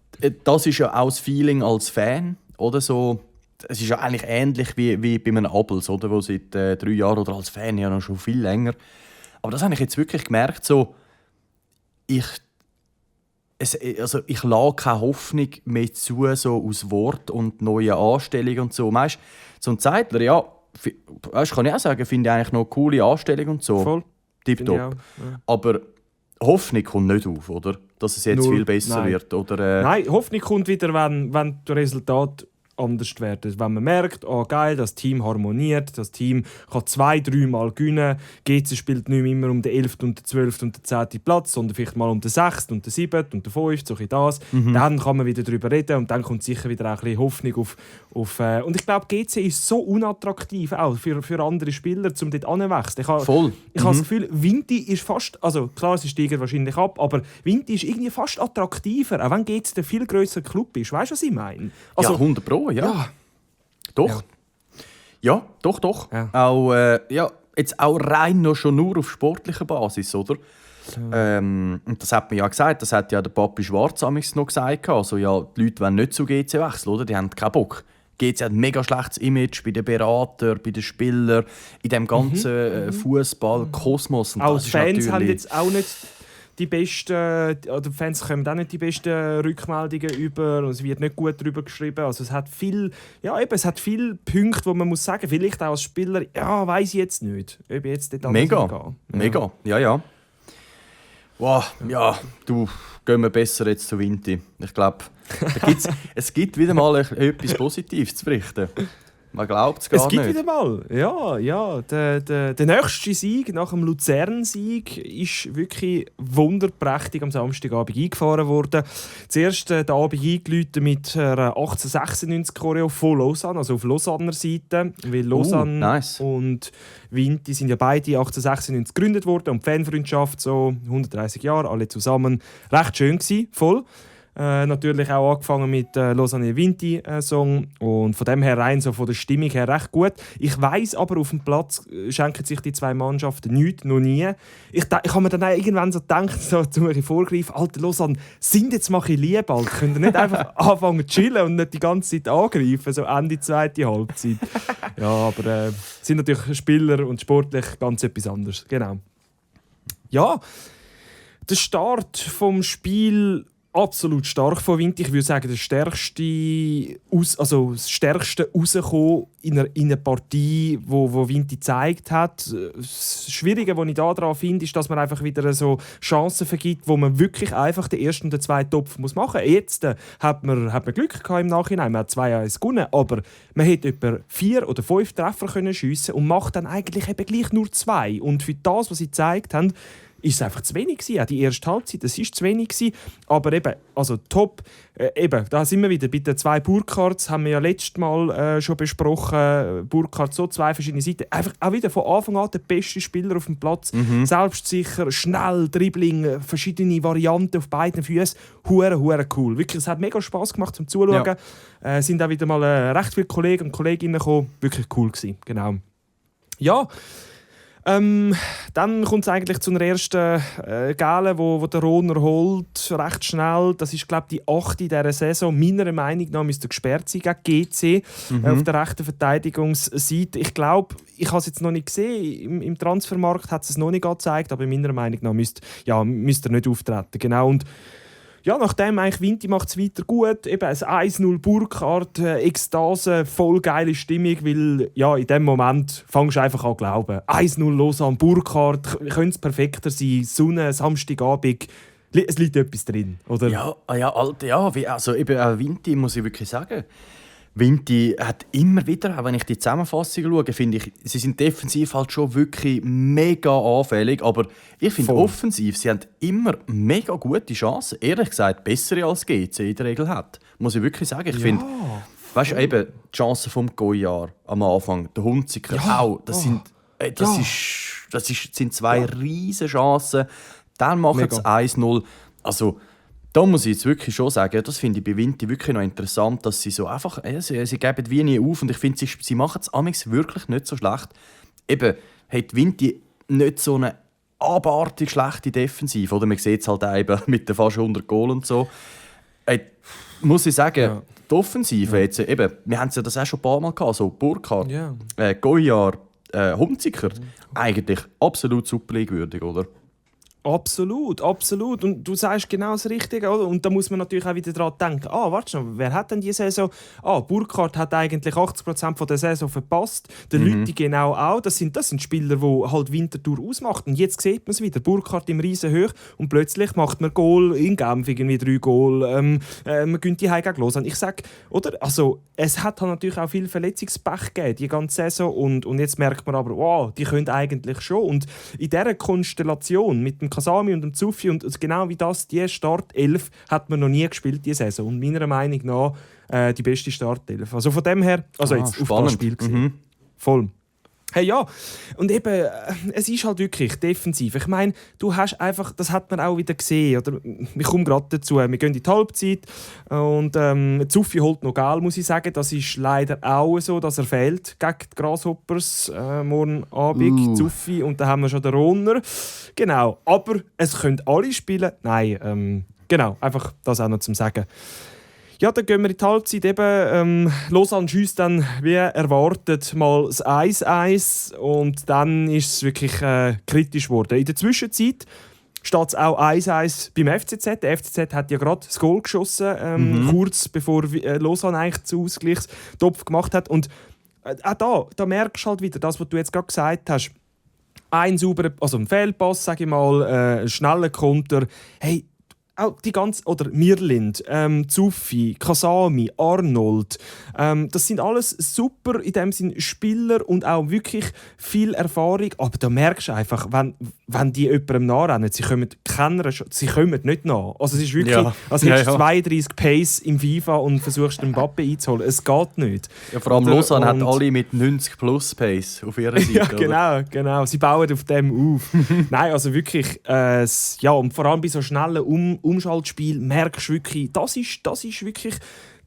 das ist ja auch das Feeling als Fan, oder so. Es ist ja eigentlich ähnlich wie bei einem Abels, oder, wo seit 3 Jahren oder als Fan ja noch schon viel länger. Aber das habe ich jetzt wirklich gemerkt, so ich lasse keine Hoffnung mehr zu, so aus Wort und neuen Anstellungen und so. Weißt, so ein Zeitler, kann ich auch sagen, finde ich eigentlich noch eine coole Anstellung und so. Voll. Tipptopp. Ja. Aber Hoffnung kommt nicht auf, oder? Dass es jetzt viel besser wird. Oder, Nein, Hoffnung kommt wieder, wenn das Resultat anders werden. Wenn man merkt, geil, das Team harmoniert, das Team kann 2-3 Mal gewinnen. GC spielt nicht mehr immer um den 11., und den 12. und den 10. Platz, sondern vielleicht mal um den 6., und den 7. und den 5., so ein das. Dann kann man wieder darüber reden und dann kommt sicher wieder auch ein bisschen Hoffnung auf und ich glaube, GC ist so unattraktiv auch für andere Spieler, um dort anzuwechseln. Ich habe das Gefühl, Vinti ist fast, also klar, sie steigen wahrscheinlich ab, aber Vinti ist irgendwie fast attraktiver, auch wenn GC der viel grössere Club ist. Weißt du, was ich meine? Also, 100 Pro. Ja. Doch. Ja, doch. Ja. Auch, jetzt auch rein noch schon nur auf sportlicher Basis, oder? Und das hat man ja gesagt, das hat ja der Papi Schwarz noch gesagt. Also die Leute wollen nicht zu GC wechseln, oder? Die haben keinen Bock. GC hat ein mega schlechtes Image bei den Beratern, bei den Spielern, in dem ganzen Fußball-Kosmos. Auch die Fans haben jetzt auch nicht die besten, oder die Fans kommen auch nicht die besten Rückmeldungen über und es wird nicht gut darüber geschrieben. Also es hat viel, es hat viele Punkte, wo man muss sagen, vielleicht auch als Spieler, ja, weiss ich jetzt nicht, ob ich jetzt dort Mega, ja. Wow, ja, gehen wir besser jetzt zu Vinti. Ich glaube, es gibt wieder mal etwas Positives zu berichten. Man glaubt es gar nicht. Es gibt wieder mal, ja. Der nächste Sieg nach dem Luzern-Sieg ist wirklich wunderprächtig am Samstagabend eingefahren worden. Zuerst den Abend eingeläutet mit einer 1896-Choreo von Lausanne, also auf Lausanner Seite. Weil Lausanne nice. und Vinti sind ja beide 1896 gegründet worden und die Fanfreundschaft, so 130 Jahre, alle zusammen. Recht schön gewesen, voll. Natürlich auch angefangen mit Lausanne Vinti Song und von dem her rein so von der Stimmung her recht gut. Ich weiss aber, auf dem Platz schenken sich die zwei Mannschaften nichts, noch nie. Ich habe mir dann auch irgendwann so gedacht, so zu mir vorgreifen, Alter Lausanne, sind jetzt mal ein bisschen lieb, Alter. Könnt ihr nicht einfach anfangen zu chillen und nicht die ganze Zeit angreifen, so Ende zweite Halbzeit. Ja, aber sind natürlich Spieler und sportlich ganz etwas anderes. Genau. Ja, der Start vom Spiel absolut stark von Vinti. Ich würde sagen, das stärkste rauskommen in einer Partie, wo Vinti gezeigt hat. Das Schwierige, was ich daran finde, ist, dass man einfach wieder so Chancen vergibt, wo man wirklich einfach den ersten und den zweiten Topf muss machen muss. Jetzt hat man Glück gehabt im Nachhinein. Man hat 2-1 gewonnen, aber man hätte etwa 4 oder 5 Treffer schiessen und macht dann eigentlich eben gleich nur 2. Und für das, was sie gezeigt haben, ist es einfach zu wenig gewesen. Auch die erste Halbzeit, das ist zu wenig gewesen. Aber eben, also top. Da sind wir wieder bei den 2 Burkhards, haben wir ja letztes Mal schon besprochen. Burkhardt, so 2 verschiedene Seiten. Einfach auch wieder von Anfang an der beste Spieler auf dem Platz. Selbstsicher, schnell, Dribbling, verschiedene Varianten auf beiden Füßen. Hure cool. Wirklich, es hat mega Spass gemacht zum Zuschauen. Ja. Sind auch wieder mal recht viele Kollegen und Kolleginnen gekommen. Wirklich cool gewesen. Genau. Ja. Dann kommt es eigentlich zu einer ersten Gale, wo der Rohner holt, recht schnell. Das ist, glaube ich, die 8. in dieser Saison. Meiner Meinung nach müsste gesperrt sein gegen GC auf der rechten Verteidigungsseite. Ich glaube, ich habe es jetzt noch nicht gesehen. Im Transfermarkt hat es noch nicht gezeigt, aber meiner Meinung nach müsste er nicht auftreten. Genau. Und ja, nachdem eigentlich Vinti macht es weiter gut, eben ein 1-0 Burkhardt, Ekstase, voll geile Stimmung, weil ja, in dem Moment fängst du einfach an zu glauben. 1-0 Lausanne, Burkhardt, könnte es perfekter sein, Sonne, Samstagabend, es liegt etwas drin, oder? Ja, Alter, ja, also eben auch Vinti, muss ich wirklich sagen. Vinti hat immer wieder, auch wenn ich die Zusammenfassung schaue, finde ich, sie sind defensiv halt schon wirklich mega anfällig, aber ich finde offensiv, sie haben immer mega gute Chancen. Ehrlich gesagt, bessere als GC in der Regel hat. Muss ich wirklich sagen. Ich finde, weißt du, eben die Chancen vom Goyard am Anfang, der Hunziker auch, das sind 2 riesen Chancen. Dann machen sie 1-0. Also, da muss ich jetzt wirklich schon sagen, das finde ich bei Vinti wirklich noch interessant, dass sie so einfach, sie geben wie nie auf und ich finde, sie machen es amigs wirklich nicht so schlecht. Eben, hat Vinti nicht so eine abartig schlechte Defensive, oder man sieht es halt auch eben mit den fast 100 Goal und so. Muss ich sagen, die Offensive jetzt, eben, wir haben es ja das auch schon ein paar Mal gehabt, so Burkhardt, Goyard, Hunziker, eigentlich absolut Super League-würdig, oder? Absolut. Und du sagst genau das Richtige, oder? Und da muss man natürlich auch wieder daran denken, warte schon, wer hat denn die Saison? Burkhardt hat eigentlich 80% von der Saison verpasst. Der Lütti genau auch. Das sind Spieler, die halt Winterthur ausmachen. Und jetzt sieht man es wieder. Burkhardt im Riesen hoch und plötzlich macht man Goal in Genf, irgendwie 3 Goal. Man gönnt die Heim gegen Lausanne. Ich sage, oder? Also, es hat halt natürlich auch viel Verletzungspech gegeben, die ganze Saison. Und jetzt merkt man aber, wow, die können eigentlich schon. Und in dieser Konstellation mit dem Kasami und dem Zuffi und genau wie das, die Startelf hat man noch nie gespielt diese Saison. Und meiner Meinung nach die beste Startelf. Also von dem her, jetzt spannend. Auf das Spiel gesehen. Voll. Hey, ja, und eben, es ist halt wirklich defensiv. Ich meine, du hast einfach, das hat man auch wieder gesehen. Oder? Ich komme gerade dazu, wir gehen in die Halbzeit und Zuffi holt noch Gel, muss ich sagen. Das ist leider auch so, dass er fehlt gegen die Grasshoppers morgen Abend. Zuffi und dann haben wir schon den Rohner. Genau, aber es können alle spielen. Nein, genau, einfach das auch noch zum Sagen. Ja, dann gehen wir in die Halbzeit. Lausanne schiesst dann, wie erwartet, mal das 1-1 und dann ist es wirklich kritisch geworden. In der Zwischenzeit steht es auch 1-1 beim FCZ. Der FCZ hat ja gerade das Goal geschossen, kurz bevor Lausanne eigentlich zu Ausgleichstopf gemacht hat. Und auch da merkst du halt wieder das, was du jetzt gerade gesagt hast. Ein sauberer, also ein Fehlpass, sage ich mal, ein schneller Konter. Hey, auch die ganze, oder Mirlind, Zuffi, Kasami, Arnold, das sind alles super in dem Sinn Spieler und auch wirklich viel Erfahrung. Aber da merkst du einfach, wenn die jemandem nachrennen, sie kommen nicht nach. Also es ist wirklich, als hättest du 32 Pace im FIFA und versuchst den Mbappe einzuholen. Es geht nicht. Ja, vor allem Lausanne hat alle mit 90 plus Pace auf ihrer Seite. Ja, genau. Sie bauen auf dem auf. Nein, also wirklich, und vor allem bei so schnellen Umschaltspiel merkst du wirklich, das ist wirklich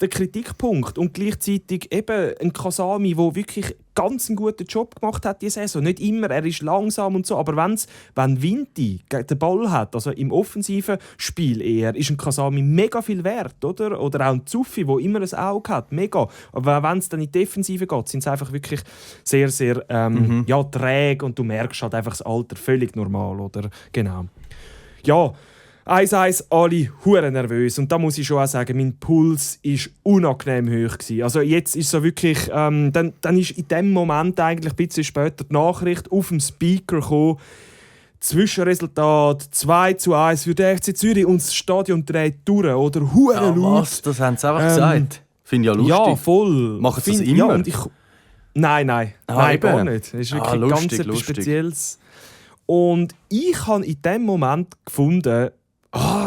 der Kritikpunkt. Und gleichzeitig eben ein Kasami, der wirklich ganz einen guten Job gemacht hat diese Saison. Nicht immer, er ist langsam und so, aber wenn Vinti den Ball hat, also im offensiven Spiel eher, ist ein Kasami mega viel wert, oder? Oder auch ein Zuffi, der immer ein Auge hat, mega. Aber wenn es dann in die Defensive geht, sind sie einfach wirklich sehr, sehr träge und du merkst halt einfach das Alter völlig normal, oder? Genau. Ja, 1-1, alle hure nervös. Und da muss ich schon auch sagen, mein Puls war unangenehm hoch gewesen. Also jetzt ist so wirklich, dann ist in dem Moment eigentlich ein bisschen später die Nachricht auf dem Speaker gekommen. Zwischenresultat 2-1 für den FC Zürich und das Stadion dreht durch, oder? Hure laut. Was? Das haben sie einfach gesagt? Finde ich ja lustig. Ja, voll. Machen sie das immer? Ja, und Nein, gar nicht. Das ist wirklich lustig, ganz etwas Spezielles. Und ich habe in dem Moment gefunden,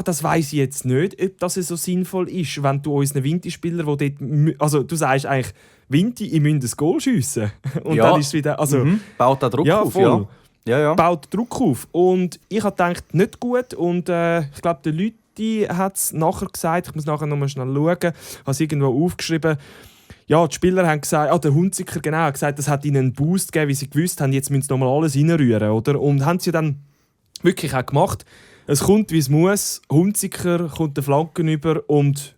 das weiss ich jetzt nicht, ob das so sinnvoll ist, wenn du unseren Vinti-Spieler, wo dort, also du sagst eigentlich, Vinti, ich müsste ein Goal schiessen. Und dann ist es wieder, also baut da Druck auf, voll. Ja. Baut Druck auf. Und ich habe gedacht, nicht gut. Und ich glaube, der Leute hat es nachher gesagt, ich muss nachher noch mal schnell schauen, habe es irgendwo aufgeschrieben. Ja, die Spieler haben gesagt, der Hunziker genau, hat gesagt, das hat ihnen einen Boost gegeben, wie sie gewusst haben, jetzt müssen sie nochmal alles reinrühren, oder? Und haben sie dann wirklich auch gemacht. Es kommt, wie es muss. Hunziker kommt den Flanken über und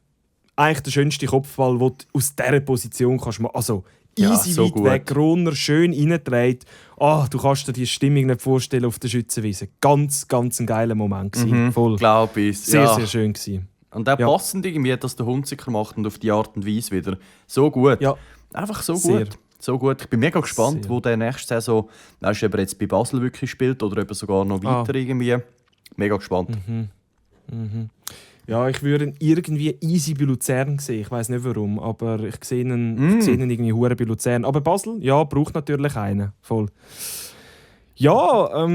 eigentlich der schönste Kopfball, den du aus dieser Position kannst machen. Also easy so weit gut. weg, runter, schön reingedreht. Du kannst dir die Stimmung nicht vorstellen auf der Schützenwiese. Ganz, ganz ein geiler Moment gewesen. Voll. Glaube ich. Sehr, sehr schön gewesen. Und auch passend irgendwie, dass der Hunziker macht und auf die Art und Weise wieder. So gut. Ja. Einfach so Sehr. gut. So gut. Ich bin mega gespannt, Sehr. wo der nächste Saison, ob er jetzt bei Basel wirklich spielt oder ob er sogar noch weiter irgendwie. Mega gespannt. Ja, ich würde ihn irgendwie easy bei Luzern sehen. Ich weiß nicht warum, aber ich sehe ihn, irgendwie hure bei Luzern. Aber Basel, ja, braucht natürlich einen. Voll. Ja,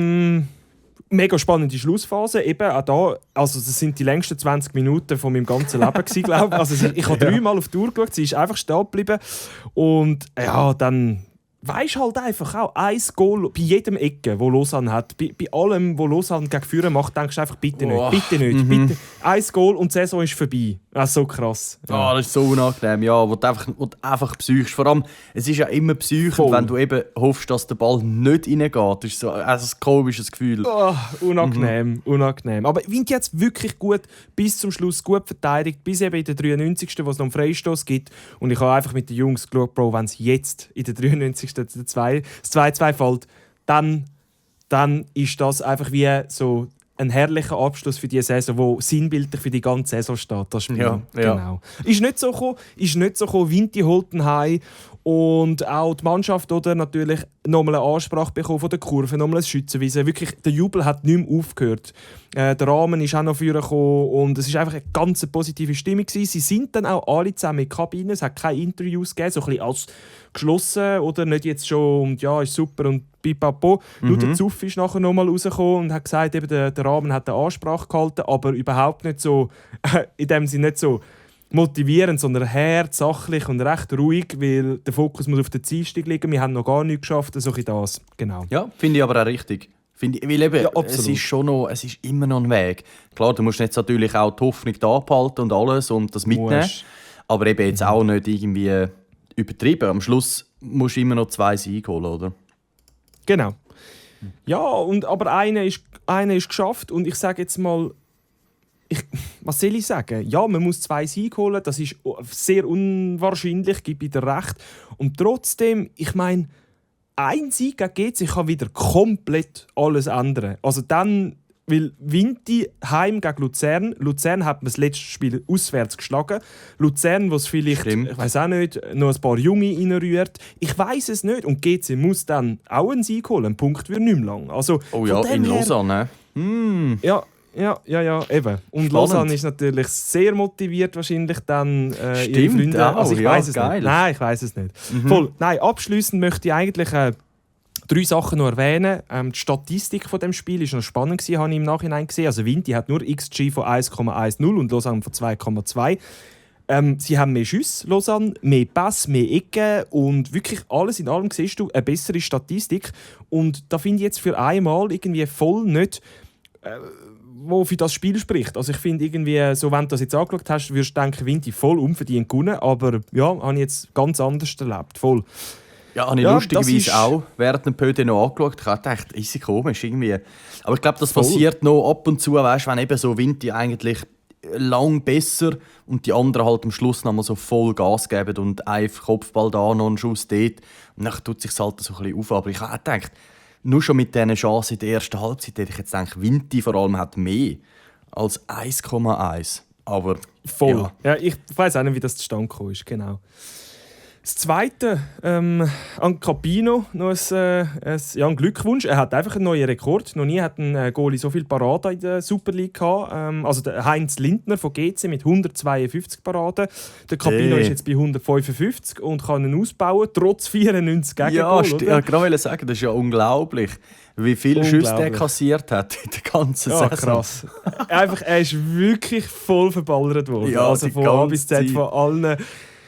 mega spannende Schlussphase. Eben auch da, also das sind die längsten 20 Minuten von meinem ganzen Leben gewesen, glaube ich. Also ich habe 3-mal auf die Uhr geschaut, sie ist einfach stehen geblieben. Und ja, dann weisst halt einfach auch, ein Goal bei jedem Ecke, wo Lausanne hat, bei allem, wo Lausanne gegen Führer macht, denkst du einfach, bitte nicht. Bitte. Ein Goal und die Saison ist vorbei. Das ist so krass. Ja. Das ist so unangenehm, ja, wo du einfach psychst. Vor allem, es ist ja immer psychend, wenn du eben hoffst, dass der Ball nicht reingeht. Das ist so ein komisches Gefühl. Unangenehm. Aber Vinti hat es wirklich gut bis zum Schluss gut verteidigt, bis eben in der 93. wo es noch einen Freistoß gibt. Und ich habe einfach mit den Jungs geschaut, Bro, wenn es jetzt in der 93. das 2-2 fällt, dann ist das einfach wie so ein herrlicher Abschluss für die Saison, der sinnbildlich für die ganze Saison steht. Das Spiel. Ja. Genau. Ist nicht so gekommen. Vinti holt ihn heim. Und auch die Mannschaft oder natürlich nochmal eine Ansprache bekommen von der Kurve, nochmal ein Schützenwiese. Wirklich, der Jubel hat nicht mehr aufgehört. Der Rahmen ist auch noch vorgekommen und es war einfach eine ganz positive Stimmung gewesen. Sie sind dann auch alle zusammen in der Kabine. Es hat keine Interviews gegeben, so ein bisschen als geschlossen oder nicht jetzt schon und ja, ist super und pipapo. Nur der Zuff ist nachher nochmal rausgekommen und hat gesagt, eben, der Rahmen hat eine Ansprache gehalten, aber überhaupt nicht so, in dem Sinne nicht so motivierend, sondern hart, sachlich und recht ruhig, weil der Fokus muss auf der Zielstieg liegen. Wir haben noch gar nichts geschafft, so ein das. Genau. Ja, finde ich aber auch richtig. Weil eben, es ist immer noch ein Weg. Klar, du musst jetzt natürlich auch die Hoffnung da abhalten und alles und das mitnehmen. Aber eben jetzt auch nicht irgendwie übertrieben. Am Schluss musst du immer noch 2 Siege holen, oder? Genau. Ja, aber einer ist geschafft und ich sage jetzt mal, was soll ich sagen? Ja, man muss 2 Siege holen, das ist sehr unwahrscheinlich, gebe ich dir recht. Und trotzdem, ich meine, ein Sieg gegen GC kann wieder komplett alles ändern. Also dann Weil Vinti heim gegen Luzern. Luzern hat man das letzte Spiel auswärts geschlagen. Luzern, was vielleicht, ich weiß auch nicht, noch ein paar Junge reinrührt. Ich weiß es nicht. Und GC muss dann auch einen Sieg holen. Ein Punkt wird nicht mehr lang. Also, oh ja, in Lausanne. Ja, eben. Und Lausanne ist natürlich sehr motiviert wahrscheinlich dann ihre Freunde. Auch, also ich ja, weiß es geil. nicht. Nein, ich weiß es nicht. Voll. Nein, abschliessend möchte ich eigentlich 3 Sachen noch erwähnen. Die Statistik von dem Spiel war noch spannend, habe ich im Nachhinein gesehen. Also Vinti hat nur XG von 1,10 und Lausanne von 2,2. Sie haben mehr Schüsse, Lausanne, mehr Pass, mehr Ecken und wirklich alles in allem siehst du eine bessere Statistik. Und da finde ich jetzt für einmal irgendwie voll nicht, wo für das Spiel spricht. Also ich finde irgendwie, so wenn du das jetzt angeschaut hast, würdest du denken, Vinti voll unverdient gewonnen, aber ja, habe ich jetzt ganz anders erlebt, voll. Ja, habe ich lustigerweise auch während dem Pöde noch angeschaut. Ich habe gedacht, ist sie komisch irgendwie. Aber ich glaube, das passiert noch ab und zu, weißt, wenn eben so Vinti eigentlich lang besser und die anderen halt am Schluss noch mal so voll Gas geben und einfach Kopfball da, noch einen Schuss dort. Und dann tut es sich halt so ein bisschen auf. Aber ich habe auch gedacht, nur schon mit diesen Chancen in der ersten Halbzeit hätte ich jetzt gedacht, Vinti vor allem hat mehr als 1,1. Aber voll. Ja, ich weiß auch nicht, wie das zustande gekommen ist, genau. Das Zweite, an Capino noch ein Glückwunsch. Er hat einfach einen neuen Rekord. Noch nie hat ein Goalie so viele Paraden in der Super League gehabt. Also der Heinz Lindner von GC mit 152 Paraden. Der Capino ist jetzt bei 155 und kann ihn ausbauen, trotz 94 Gegengol. Ja, ich gerade sagen, das ist ja unglaublich, wie viele Schüsse der kassiert hat in der ganzen Saison. Krass. Einfach, er ist wirklich voll verballert worden. Ja, also von A bis Z, von allen.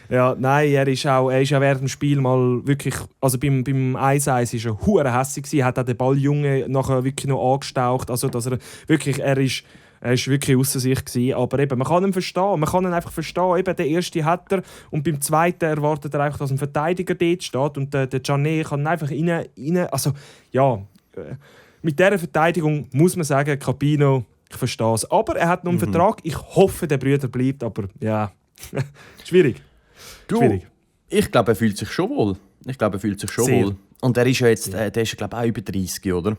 Ja, nein, er ist auch während dem Spiel mal wirklich, also beim 1-1 ist er hure hässig gewesen, hat auch den Balljunge nachher wirklich noch angestaucht, also dass er ist wirklich ausser sich gewesen. Aber eben, man kann ihn verstehen, man kann ihn einfach verstehen, eben der erste hat er und beim zweiten erwartet er einfach, dass ein Verteidiger dort steht und der Janet kann einfach rein, also ja, mit dieser Verteidigung muss man sagen, Capino, ich verstehe es. Aber er hat noch einen Vertrag, ich hoffe, der Brüder bleibt, aber ja, schwierig. Du, ich glaube, er fühlt sich schon wohl. Wohl. Und er ist ja jetzt, der ist glaube ich auch über 30, oder?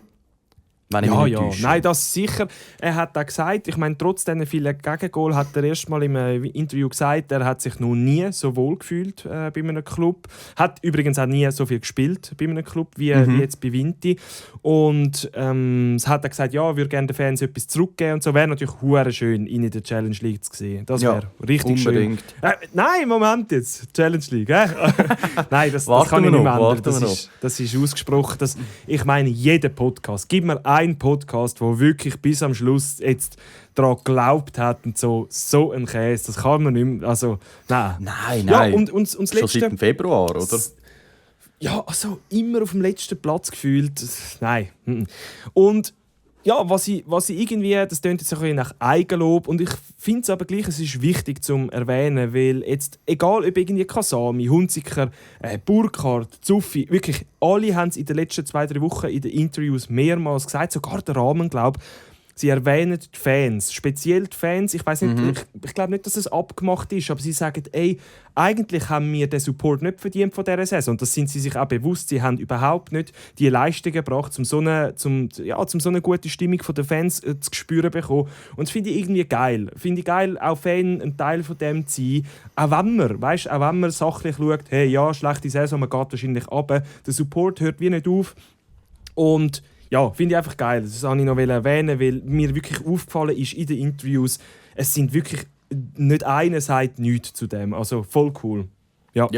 Wenn ich mich nicht täusche. Nein, das sicher. Er hat auch gesagt, ich meine, trotz diesen vielen Gegengol hat er erst mal im Interview gesagt, er hat sich noch nie so wohl gefühlt bei einem Club. Hat übrigens auch nie so viel gespielt bei einem Club wie jetzt bei Vinti. Und es hat er gesagt, ja, er würde gerne den Fans etwas zurückgeben und so. Wäre natürlich hure schön, ihn in der Challenge League zu sehen. Das wäre richtig unbedingt. Schön. Nein, Moment jetzt. Challenge League. Nein, das kann ich nicht mehr ändern. Das ist ausgesprochen. Ich meine, jeder Podcast. Gib mir ein Podcast, der wirklich bis am Schluss jetzt daran geglaubt hat und so ein Käse, das kann man nicht mehr, also nein. Ja, und das schon Letzte, seit dem Februar, oder? Ja, also immer auf dem letzten Platz gefühlt, nein. Und ja, was ich irgendwie, das tönt jetzt ein bisschen nach Eigenlob und ich finde es aber gleich, es ist wichtig zum erwähnen, weil jetzt, egal ob irgendwie Kasami, Hunziker, Burkhardt, Zuffi, wirklich alle haben es in den letzten 2-3 Wochen in den Interviews mehrmals gesagt, sogar der Rahmen, glaube ich. Sie erwähnen die Fans, speziell die Fans. Ich weiß nicht, ich glaube nicht, dass es abgemacht ist, aber sie sagen, ey, eigentlich haben wir den Support nicht verdient von dieser Saison. Und das sind sie sich auch bewusst. Sie haben überhaupt nicht die Leistung gebracht, um so eine gute Stimmung der Fans zu spüren bekommen. Und das finde ich irgendwie geil. Finde ich geil, auch Fan ein Teil von dem zu sein. Auch wenn man sachlich schaut, hey, ja, schlechte Saison, man geht wahrscheinlich runter. Der Support hört wie nicht auf. Und ja, finde ich einfach geil. Das wollte ich noch erwähnen, weil mir wirklich aufgefallen ist in den Interviews, es sind wirklich, nicht einer sagt nichts zu dem. Also voll cool. Ja,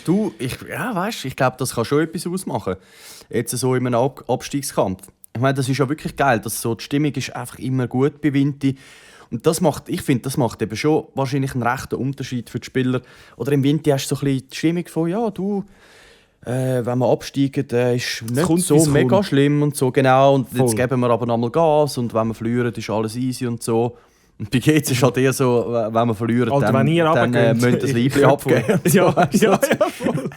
du, ich glaube, das kann schon etwas ausmachen. Jetzt so in einem Abstiegskampf. Ich meine, das ist ja wirklich geil, dass so die Stimmung ist einfach immer gut bei Vinti. Und ich finde, das macht eben schon wahrscheinlich einen rechten Unterschied für die Spieler. Oder im Vinti hast du so ein bisschen die Stimmung von, ja, du, wenn wir absteigen, ist nicht so mega schlimm und so, genau. Und jetzt geben wir aber nochmal Gas und wenn wir verlieren, ist alles easy und so. Und bei GC ist halt eher so, wenn wir verlieren, Alter, dann müssen wir das Liebling abgeben. Ja, voll.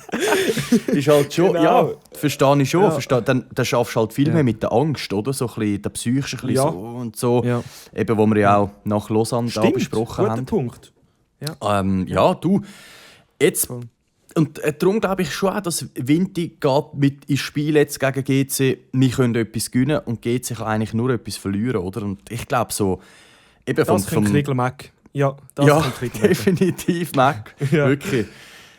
Ist halt schon, genau. ja, verstehe ich schon. Ja. Dann schaffst du halt viel mehr mit der Angst, oder? So ein bisschen, der Psyche ein bisschen so und so. Ja. Eben, wo wir ja auch nach Lausanne da besprochen haben. Punkt. Ja, du, jetzt... Und darum glaube ich schon auch, dass Vinti geht mit ins Spiel jetzt gegen GC, wir können etwas gewinnen und GC kann eigentlich nur etwas verlieren, oder? Und ich glaube so, eben Das vom Kriegler Mac. Ja, das ja, könnte Kriegler Mac. definitiv, Mac. Ja. Wirklich.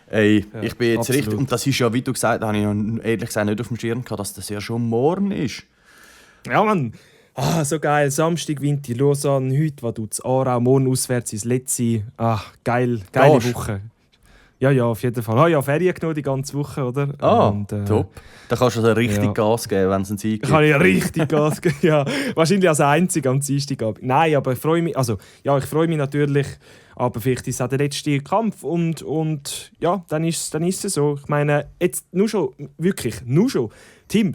Ey, Ja, ich bin jetzt absolut. richtig, und das ist ja, wie du gesagt hast, habe ich noch ehrlich gesagt nicht auf dem Schirm gehabt, dass das ja schon morgen ist. Ja, Mann. So geil. Samstag Vinti, Lausanne, heute war du zu Aarau, morgen auswärts ins Letzte. Geile Gehst? Woche. Ja, auf jeden Fall. Ja, Ferien genommen die ganze Woche, oder? Top. Da kannst du also richtig ja. Gas geben, wenn es einen Sieg Kann gibt. ich richtig Gas geben. Ja, wahrscheinlich als Einziger am Dienstagabend. Nein, aber ich freue mich. Also, ja, ich freue mich natürlich. Aber vielleicht ist es auch der letzte Kampf. Und ja, dann ist es so. Ich meine, jetzt nur schon. Tim,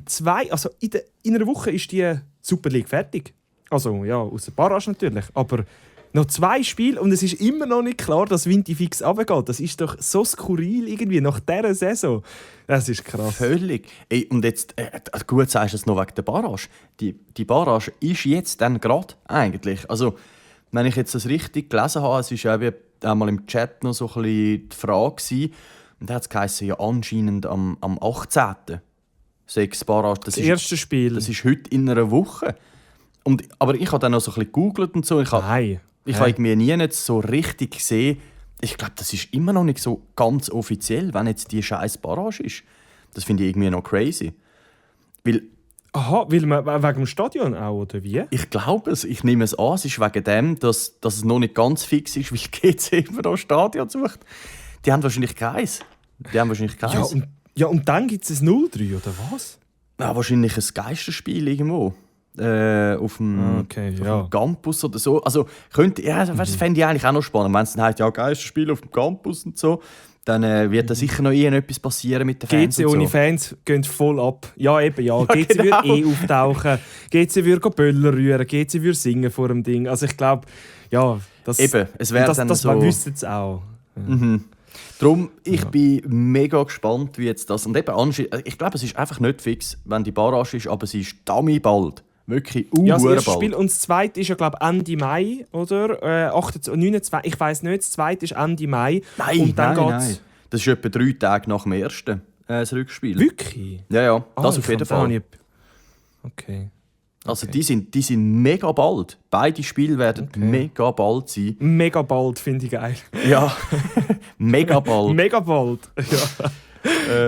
in einer Woche ist die Super League fertig. Also, ja, aus der Barrage natürlich. Aber noch 2 Spiele und es ist immer noch nicht klar, dass Vinti fix runtergeht. Das ist doch so skurril irgendwie nach dieser Saison. Das ist krass. Völlig. Ey, und jetzt, gut sagst du es noch wegen der Barrage. Die Barrage ist jetzt dann gerade eigentlich. Also, wenn ich jetzt das richtig gelesen habe, es war ja einmal im Chat noch so ein bisschen die Frage gewesen, und da hat es geheißen, ja anscheinend am 18. 6 Barrage. Das erste Spiel. Das ist heute in einer Woche. Aber ich habe dann noch so ein bisschen gegoogelt und so. Ich habe irgendwie nie nicht so richtig gesehen. Ich glaube, das ist immer noch nicht so ganz offiziell, wenn jetzt die scheiß Barrage ist. Das finde ich irgendwie noch crazy. Weil weil man wegen dem Stadion auch, oder wie? ich glaube es, ich nehme es an, es ist wegen dem, dass es noch nicht ganz fix ist, weil GC immer noch ein Stadion sucht. Die haben wahrscheinlich keins. Und dann gibt es ein 0-3, oder was? Ja, wahrscheinlich ein Geisterspiel irgendwo. Auf dem Campus oder so. Also, das fände ich eigentlich auch noch spannend. Wenn es dann heißt, ja, Geisterspiel auf dem Campus und so, dann wird da sicher noch irgendetwas passieren mit den Fans. GC ohne Fans gehen voll ab. Ja, eben, ja. GC genau. würde auftauchen. GC würde Böller rühren. GC würde singen vor dem Ding. Also ich glaube, ja, das eben, es wäre dann so. Man wüsste es auch. Ja. Mhm. Darum, ich bin mega gespannt, wie jetzt das... Und eben, ich glaube, es ist einfach nicht fix, wenn die Barrage ist, aber sie ist damit bald. Wirklich das erste bald. Spiel und das zweite ist ja, glaube ich, Ende Mai, oder? 29, ich weiß nicht, das zweite ist Ende Mai. Nein. Das ist etwa 3 Tage nach dem ersten das Rückspiel. Wirklich? Ja, das auf jeden Fall. Okay. Also die sind mega bald. Beide Spiele werden mega bald sein. Mega bald, finde ich geil. Ja, mega bald. Mega bald, ja.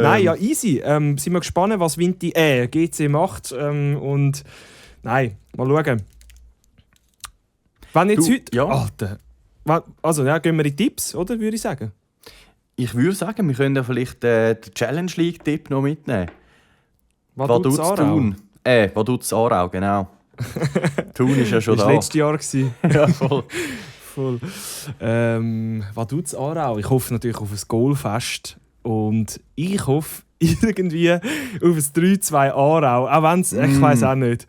Nein, ja, easy. Sind wir gespannt, was GC macht. Und nein, mal schauen. Wenn jetzt heute... Ja. Alter. Also, ja, gehen wir in die Tipps, oder? Würde ich sagen. Ich würde sagen, wir können ja vielleicht den Challenge League-Tipp noch mitnehmen. Was tut's Thun? Was tut's Aarau, genau. Thun ist ja schon das da. war letztes Jahr. Ja, voll. Voll. Was tut's Aarau? Ich hoffe natürlich auf ein Goalfest. Und ich hoffe irgendwie auf ein 3-2 Aarau. Auch wenn es, ich weiß auch nicht.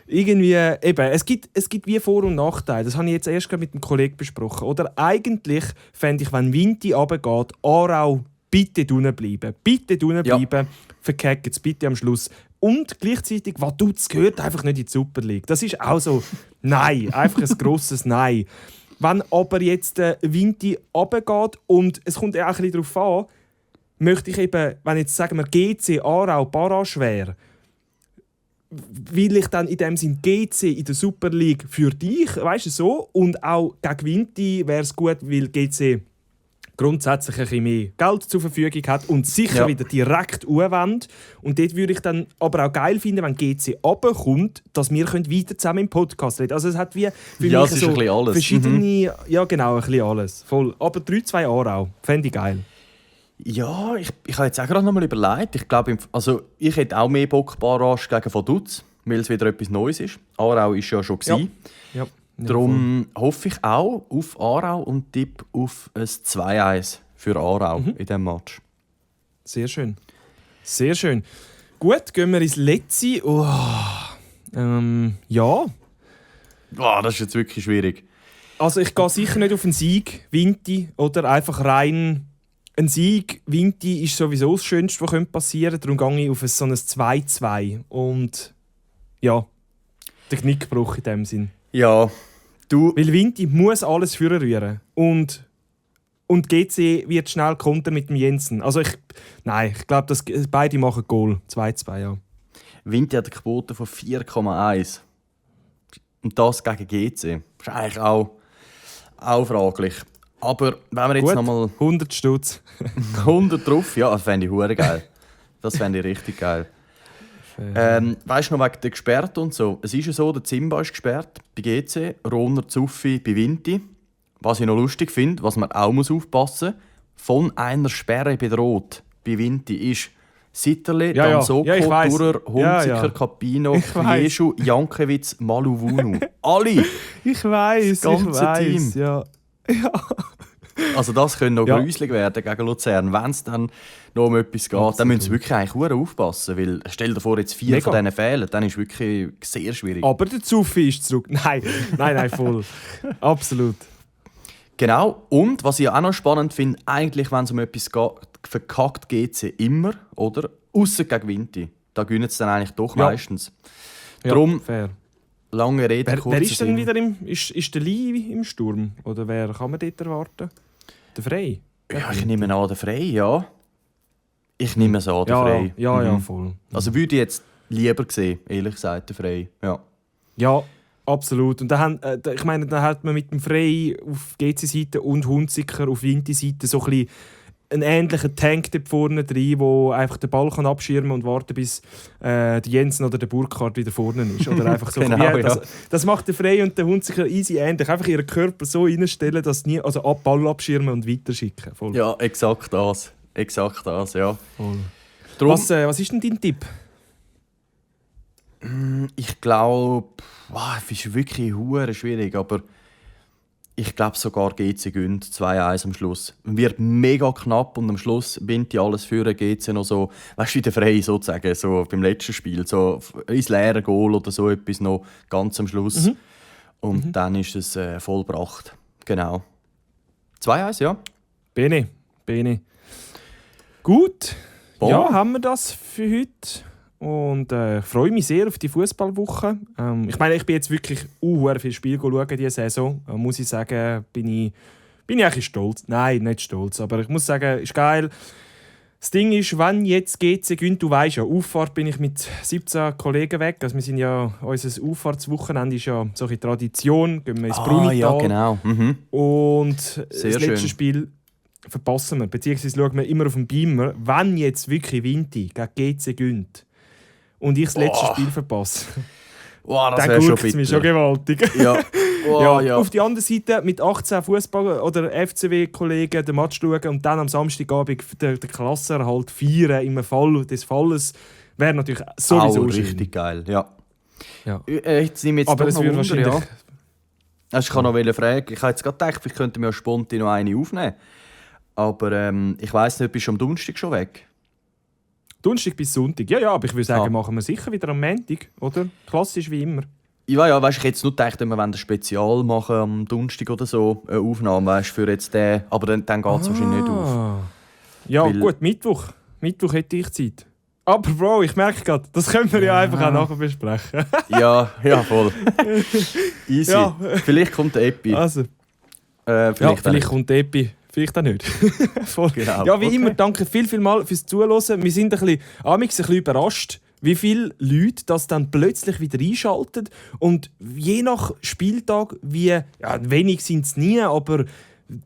Irgendwie, eben, es gibt wie Vor- und Nachteile. Das habe ich jetzt erst gerade mit einem Kollegen besprochen. Oder eigentlich fände ich, wenn Vinti runtergeht, Aarau bitte drinnen bleiben. Bitte drinnen bleiben. Verkackt es bitte am Schluss. Und gleichzeitig, was tut's, gehört einfach nicht in die Super League. Das ist auch so, nein, einfach ein grosses Nein. Wenn aber jetzt Vinti runtergeht und es kommt ja auch ein bisschen darauf an, möchte ich eben, wenn jetzt sagen wir GC, Aarau, Barrage wäre, will ich dann in dem Sinn GC in der Super League für dich, weißt du so, und auch gegen Vinti wäre es gut, weil GC grundsätzlich ein bisschen mehr Geld zur Verfügung hat und sicher wieder direkt anwendet. Und dort würde ich dann aber auch geil finden, wenn GC runterkommt, dass wir weiter zusammen im Podcast reden. Also es hat wie für mich es ist so ein bisschen alles. verschiedene, ja genau, ein bisschen alles. Voll. Aber 3-2 Aarau, fände ich geil. Ja, ich habe jetzt auch gerade noch mal überlegt. Ich glaube, also ich hätte auch mehr Bock Barrage gegen Vaduz, weil es wieder etwas Neues ist. Aarau war ja schon. Ja. Darum hoffe ich auch auf Aarau und tippe auf ein 2-1 für Aarau in diesem Match. Sehr schön. Sehr schön. Gut, gehen wir ins Letzte. Ja. Das ist jetzt wirklich schwierig. Also ich gehe sicher nicht auf einen Sieg, Vinti, oder einfach rein... Ein Sieg, Vinti, ist sowieso das Schönste, was passieren könnte. Darum gehe ich auf so ein 2-2. Und ja, der Knickbruch in dem Sinn. Ja, du... Weil Vinti muss alles rühren. Und und GC wird schnell kontern mit dem Jensen. Also ich glaube, beide machen Goal. 2-2, ja. Vinti hat eine Quote von 4,1. Und das gegen GC. Das ist eigentlich auch fraglich. Aber wenn wir jetzt Gut, nochmal 100 Stutz. 100 drauf, ja, das fände ich hure geil. Das fände ich richtig geil. Weißt du noch wegen der Gesperrten und so? Es ist ja so, der Zimba ist gesperrt bei GC, Roner Zuffi bei Vinti. Was ich noch lustig finde, was man auch aufpassen muss, von einer Sperre bedroht bei Vinti ist Sitterle, Danzoko, Durer, Hunziker, Capino, Jeschu, Jankiewicz, Maluvunu. Alle! Ich weiss, das ganze Team. Ja. Also das könnte noch gruselig werden gegen Luzern. Wenn es dann noch um etwas geht, dann müssen sie wirklich eigentlich aufpassen. Weil, stell dir vor, jetzt 4 von diesen fehlen, dann ist es wirklich sehr schwierig. Aber der Zuffi ist zurück. Nein, voll. Absolut. Genau. Und was ich auch noch spannend finde, eigentlich, wenn es um etwas geht, verkackt GC immer, oder? Ausser gegen Vinti. Da gewinnen sie dann eigentlich doch meistens. Darum, fair. Lange Rede, kurzer wer ist denn Sinn. wieder ist der Lee im Sturm? Oder wer kann man dort erwarten? Der Frey? Ja, ich nehme an, der Frey, ja. Ich nehme es an, der Frey. Ja, voll. Also würde ich jetzt lieber sehen, ehrlich gesagt, der Frey. Ja, absolut. Und da hat man mit dem Frey auf GC-Seite und Hunziker auf Vinti-Seite so ein bisschen einen ähnlichen Tank dort vorne drin, der einfach den Ball kann abschirmen und warten, bis der Jensen oder der Burkhardt wieder vorne ist. Oder einfach so. Genau, das macht der Frey und der Hunziker easy ähnlich. Einfach ihren Körper so reinstellen, dass nie, also Ball abschirmen und weiterschicken. Voll. Ja, exakt das. Ja. Voll. Drum, was ist denn dein Tipp? ich glaube, es ist wirklich hure schwierig, aber ich glaube sogar GC gönnt 2-1 am Schluss. Wird mega knapp und am Schluss bindet alles für GC noch so, weißt du, wie der Frey sozusagen, so beim letzten Spiel, so ins leere Goal oder so etwas noch ganz am Schluss. Und dann ist es vollbracht. Genau. 2-1, ja. Bene. Gut. Bon. Ja, haben wir das für heute. Und ich freue mich sehr auf die Fußballwoche. Ich meine, ich bin jetzt wirklich viel Spiel schauen diese Saison. Muss ich sagen, bin ich eigentlich stolz. Nein, nicht stolz, aber ich muss sagen, ist geil. Das Ding ist, wenn jetzt GC gewinnt, du weißt ja, Auffahrt bin ich mit 17 Kollegen weg. Also wir sind ja, unser Auffahrtswochenende ist ja solche Tradition. Gehen wir ins Brunital. Ja, genau. Und Sehr das letzte schön. Spiel verpassen wir. Beziehungsweise schauen wir immer auf den Beamer. Wenn jetzt wirklich Vinti gegen GC gewinnt und ich das letzte Spiel verpasse, Das dann wäre schon guckt es mich schon gewaltig. Ja. Auf die andere Seite mit 18 Fußball- oder FCW-Kollegen den Match schauen und dann am Samstagabend den Klassenerhalt feiern im Fall des Falles, wäre natürlich sowieso auch schön. richtig geil, ja. Ja. Aber es würde wahrscheinlich... ja. Also ich kann noch fragen, ich habe jetzt gerade gedacht, ich könnte mir spontan noch eine aufnehmen. Aber ich weiss nicht, bist du am Donnerstag schon weg? Donnerstag bis Sonntag. Ja, aber ich würde sagen, machen wir sicher wieder am Montag, oder? Klassisch wie immer. Ja, weißt, ich hätte jetzt nur gedacht, wenn wir ein Spezial machen am Donnerstag oder so, eine Aufnahme, weißt, für jetzt den, aber dann geht es wahrscheinlich nicht auf. Ja, Weil- gut, Mittwoch hätte ich Zeit. Aber Bro, ich merke gerade, das können wir ja einfach auch nachher besprechen. Ja, voll. Easy. Ja. Vielleicht kommt der Epi. Also, vielleicht kommt der Epi. Vielleicht auch nicht. Voll. Genau. Ja, wie Okay. immer, danke viel mal fürs Zuhören. Wir sind ein bisschen überrascht, wie viele Leute das dann plötzlich wieder einschalten. Und je nach Spieltag, wenig sind es nie, aber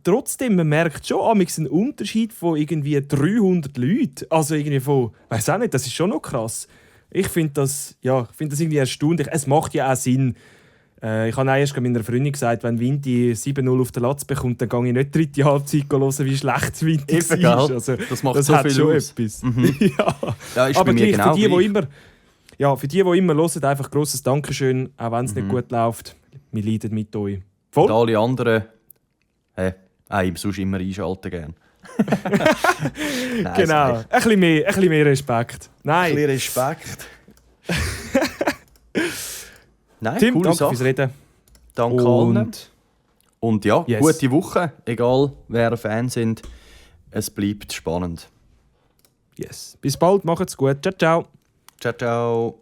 trotzdem, man merkt schon einen Unterschied von irgendwie 300 Leuten. Also irgendwie von, weiß auch nicht, das ist schon noch krass. Ich finde das irgendwie erstaunlich. Es macht ja auch Sinn. Ich habe erst meiner Freundin gesagt, wenn Vinti 7-0 auf den Latz bekommt, dann gehe ich nicht die 3. Halbzeit hören, wie schlecht Vinti Eben, war. gell? Also, Das macht das so hat viel schon aus. etwas. Ja, ist Aber bei mir gleich, genau für die, gleich. für die immer hören, einfach grosses Dankeschön, auch wenn es nicht gut läuft. Wir leiden mit euch. Voll. Und alle anderen, sonst immer einschalten gerne. Nein, Genau. Ein bisschen mehr Respekt. Nein. Ein bisschen Respekt. Nein, Tim, coole danke Sache. fürs Reden. Danke allen. Und Und ja, Yes. gute Woche. Egal, wer Fan sind. Es bleibt spannend. yes. Bis bald, macht's gut. Ciao, ciao. Ciao, ciao.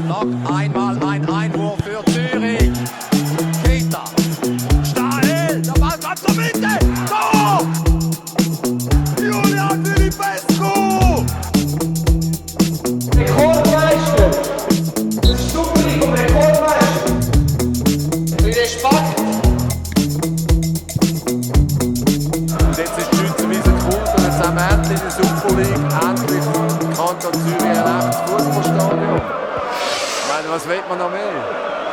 Noch einmal ein Einwurf für Zürich. Keita. Stahl. Der Ball kommt zur Mitte. was will man noch mehr?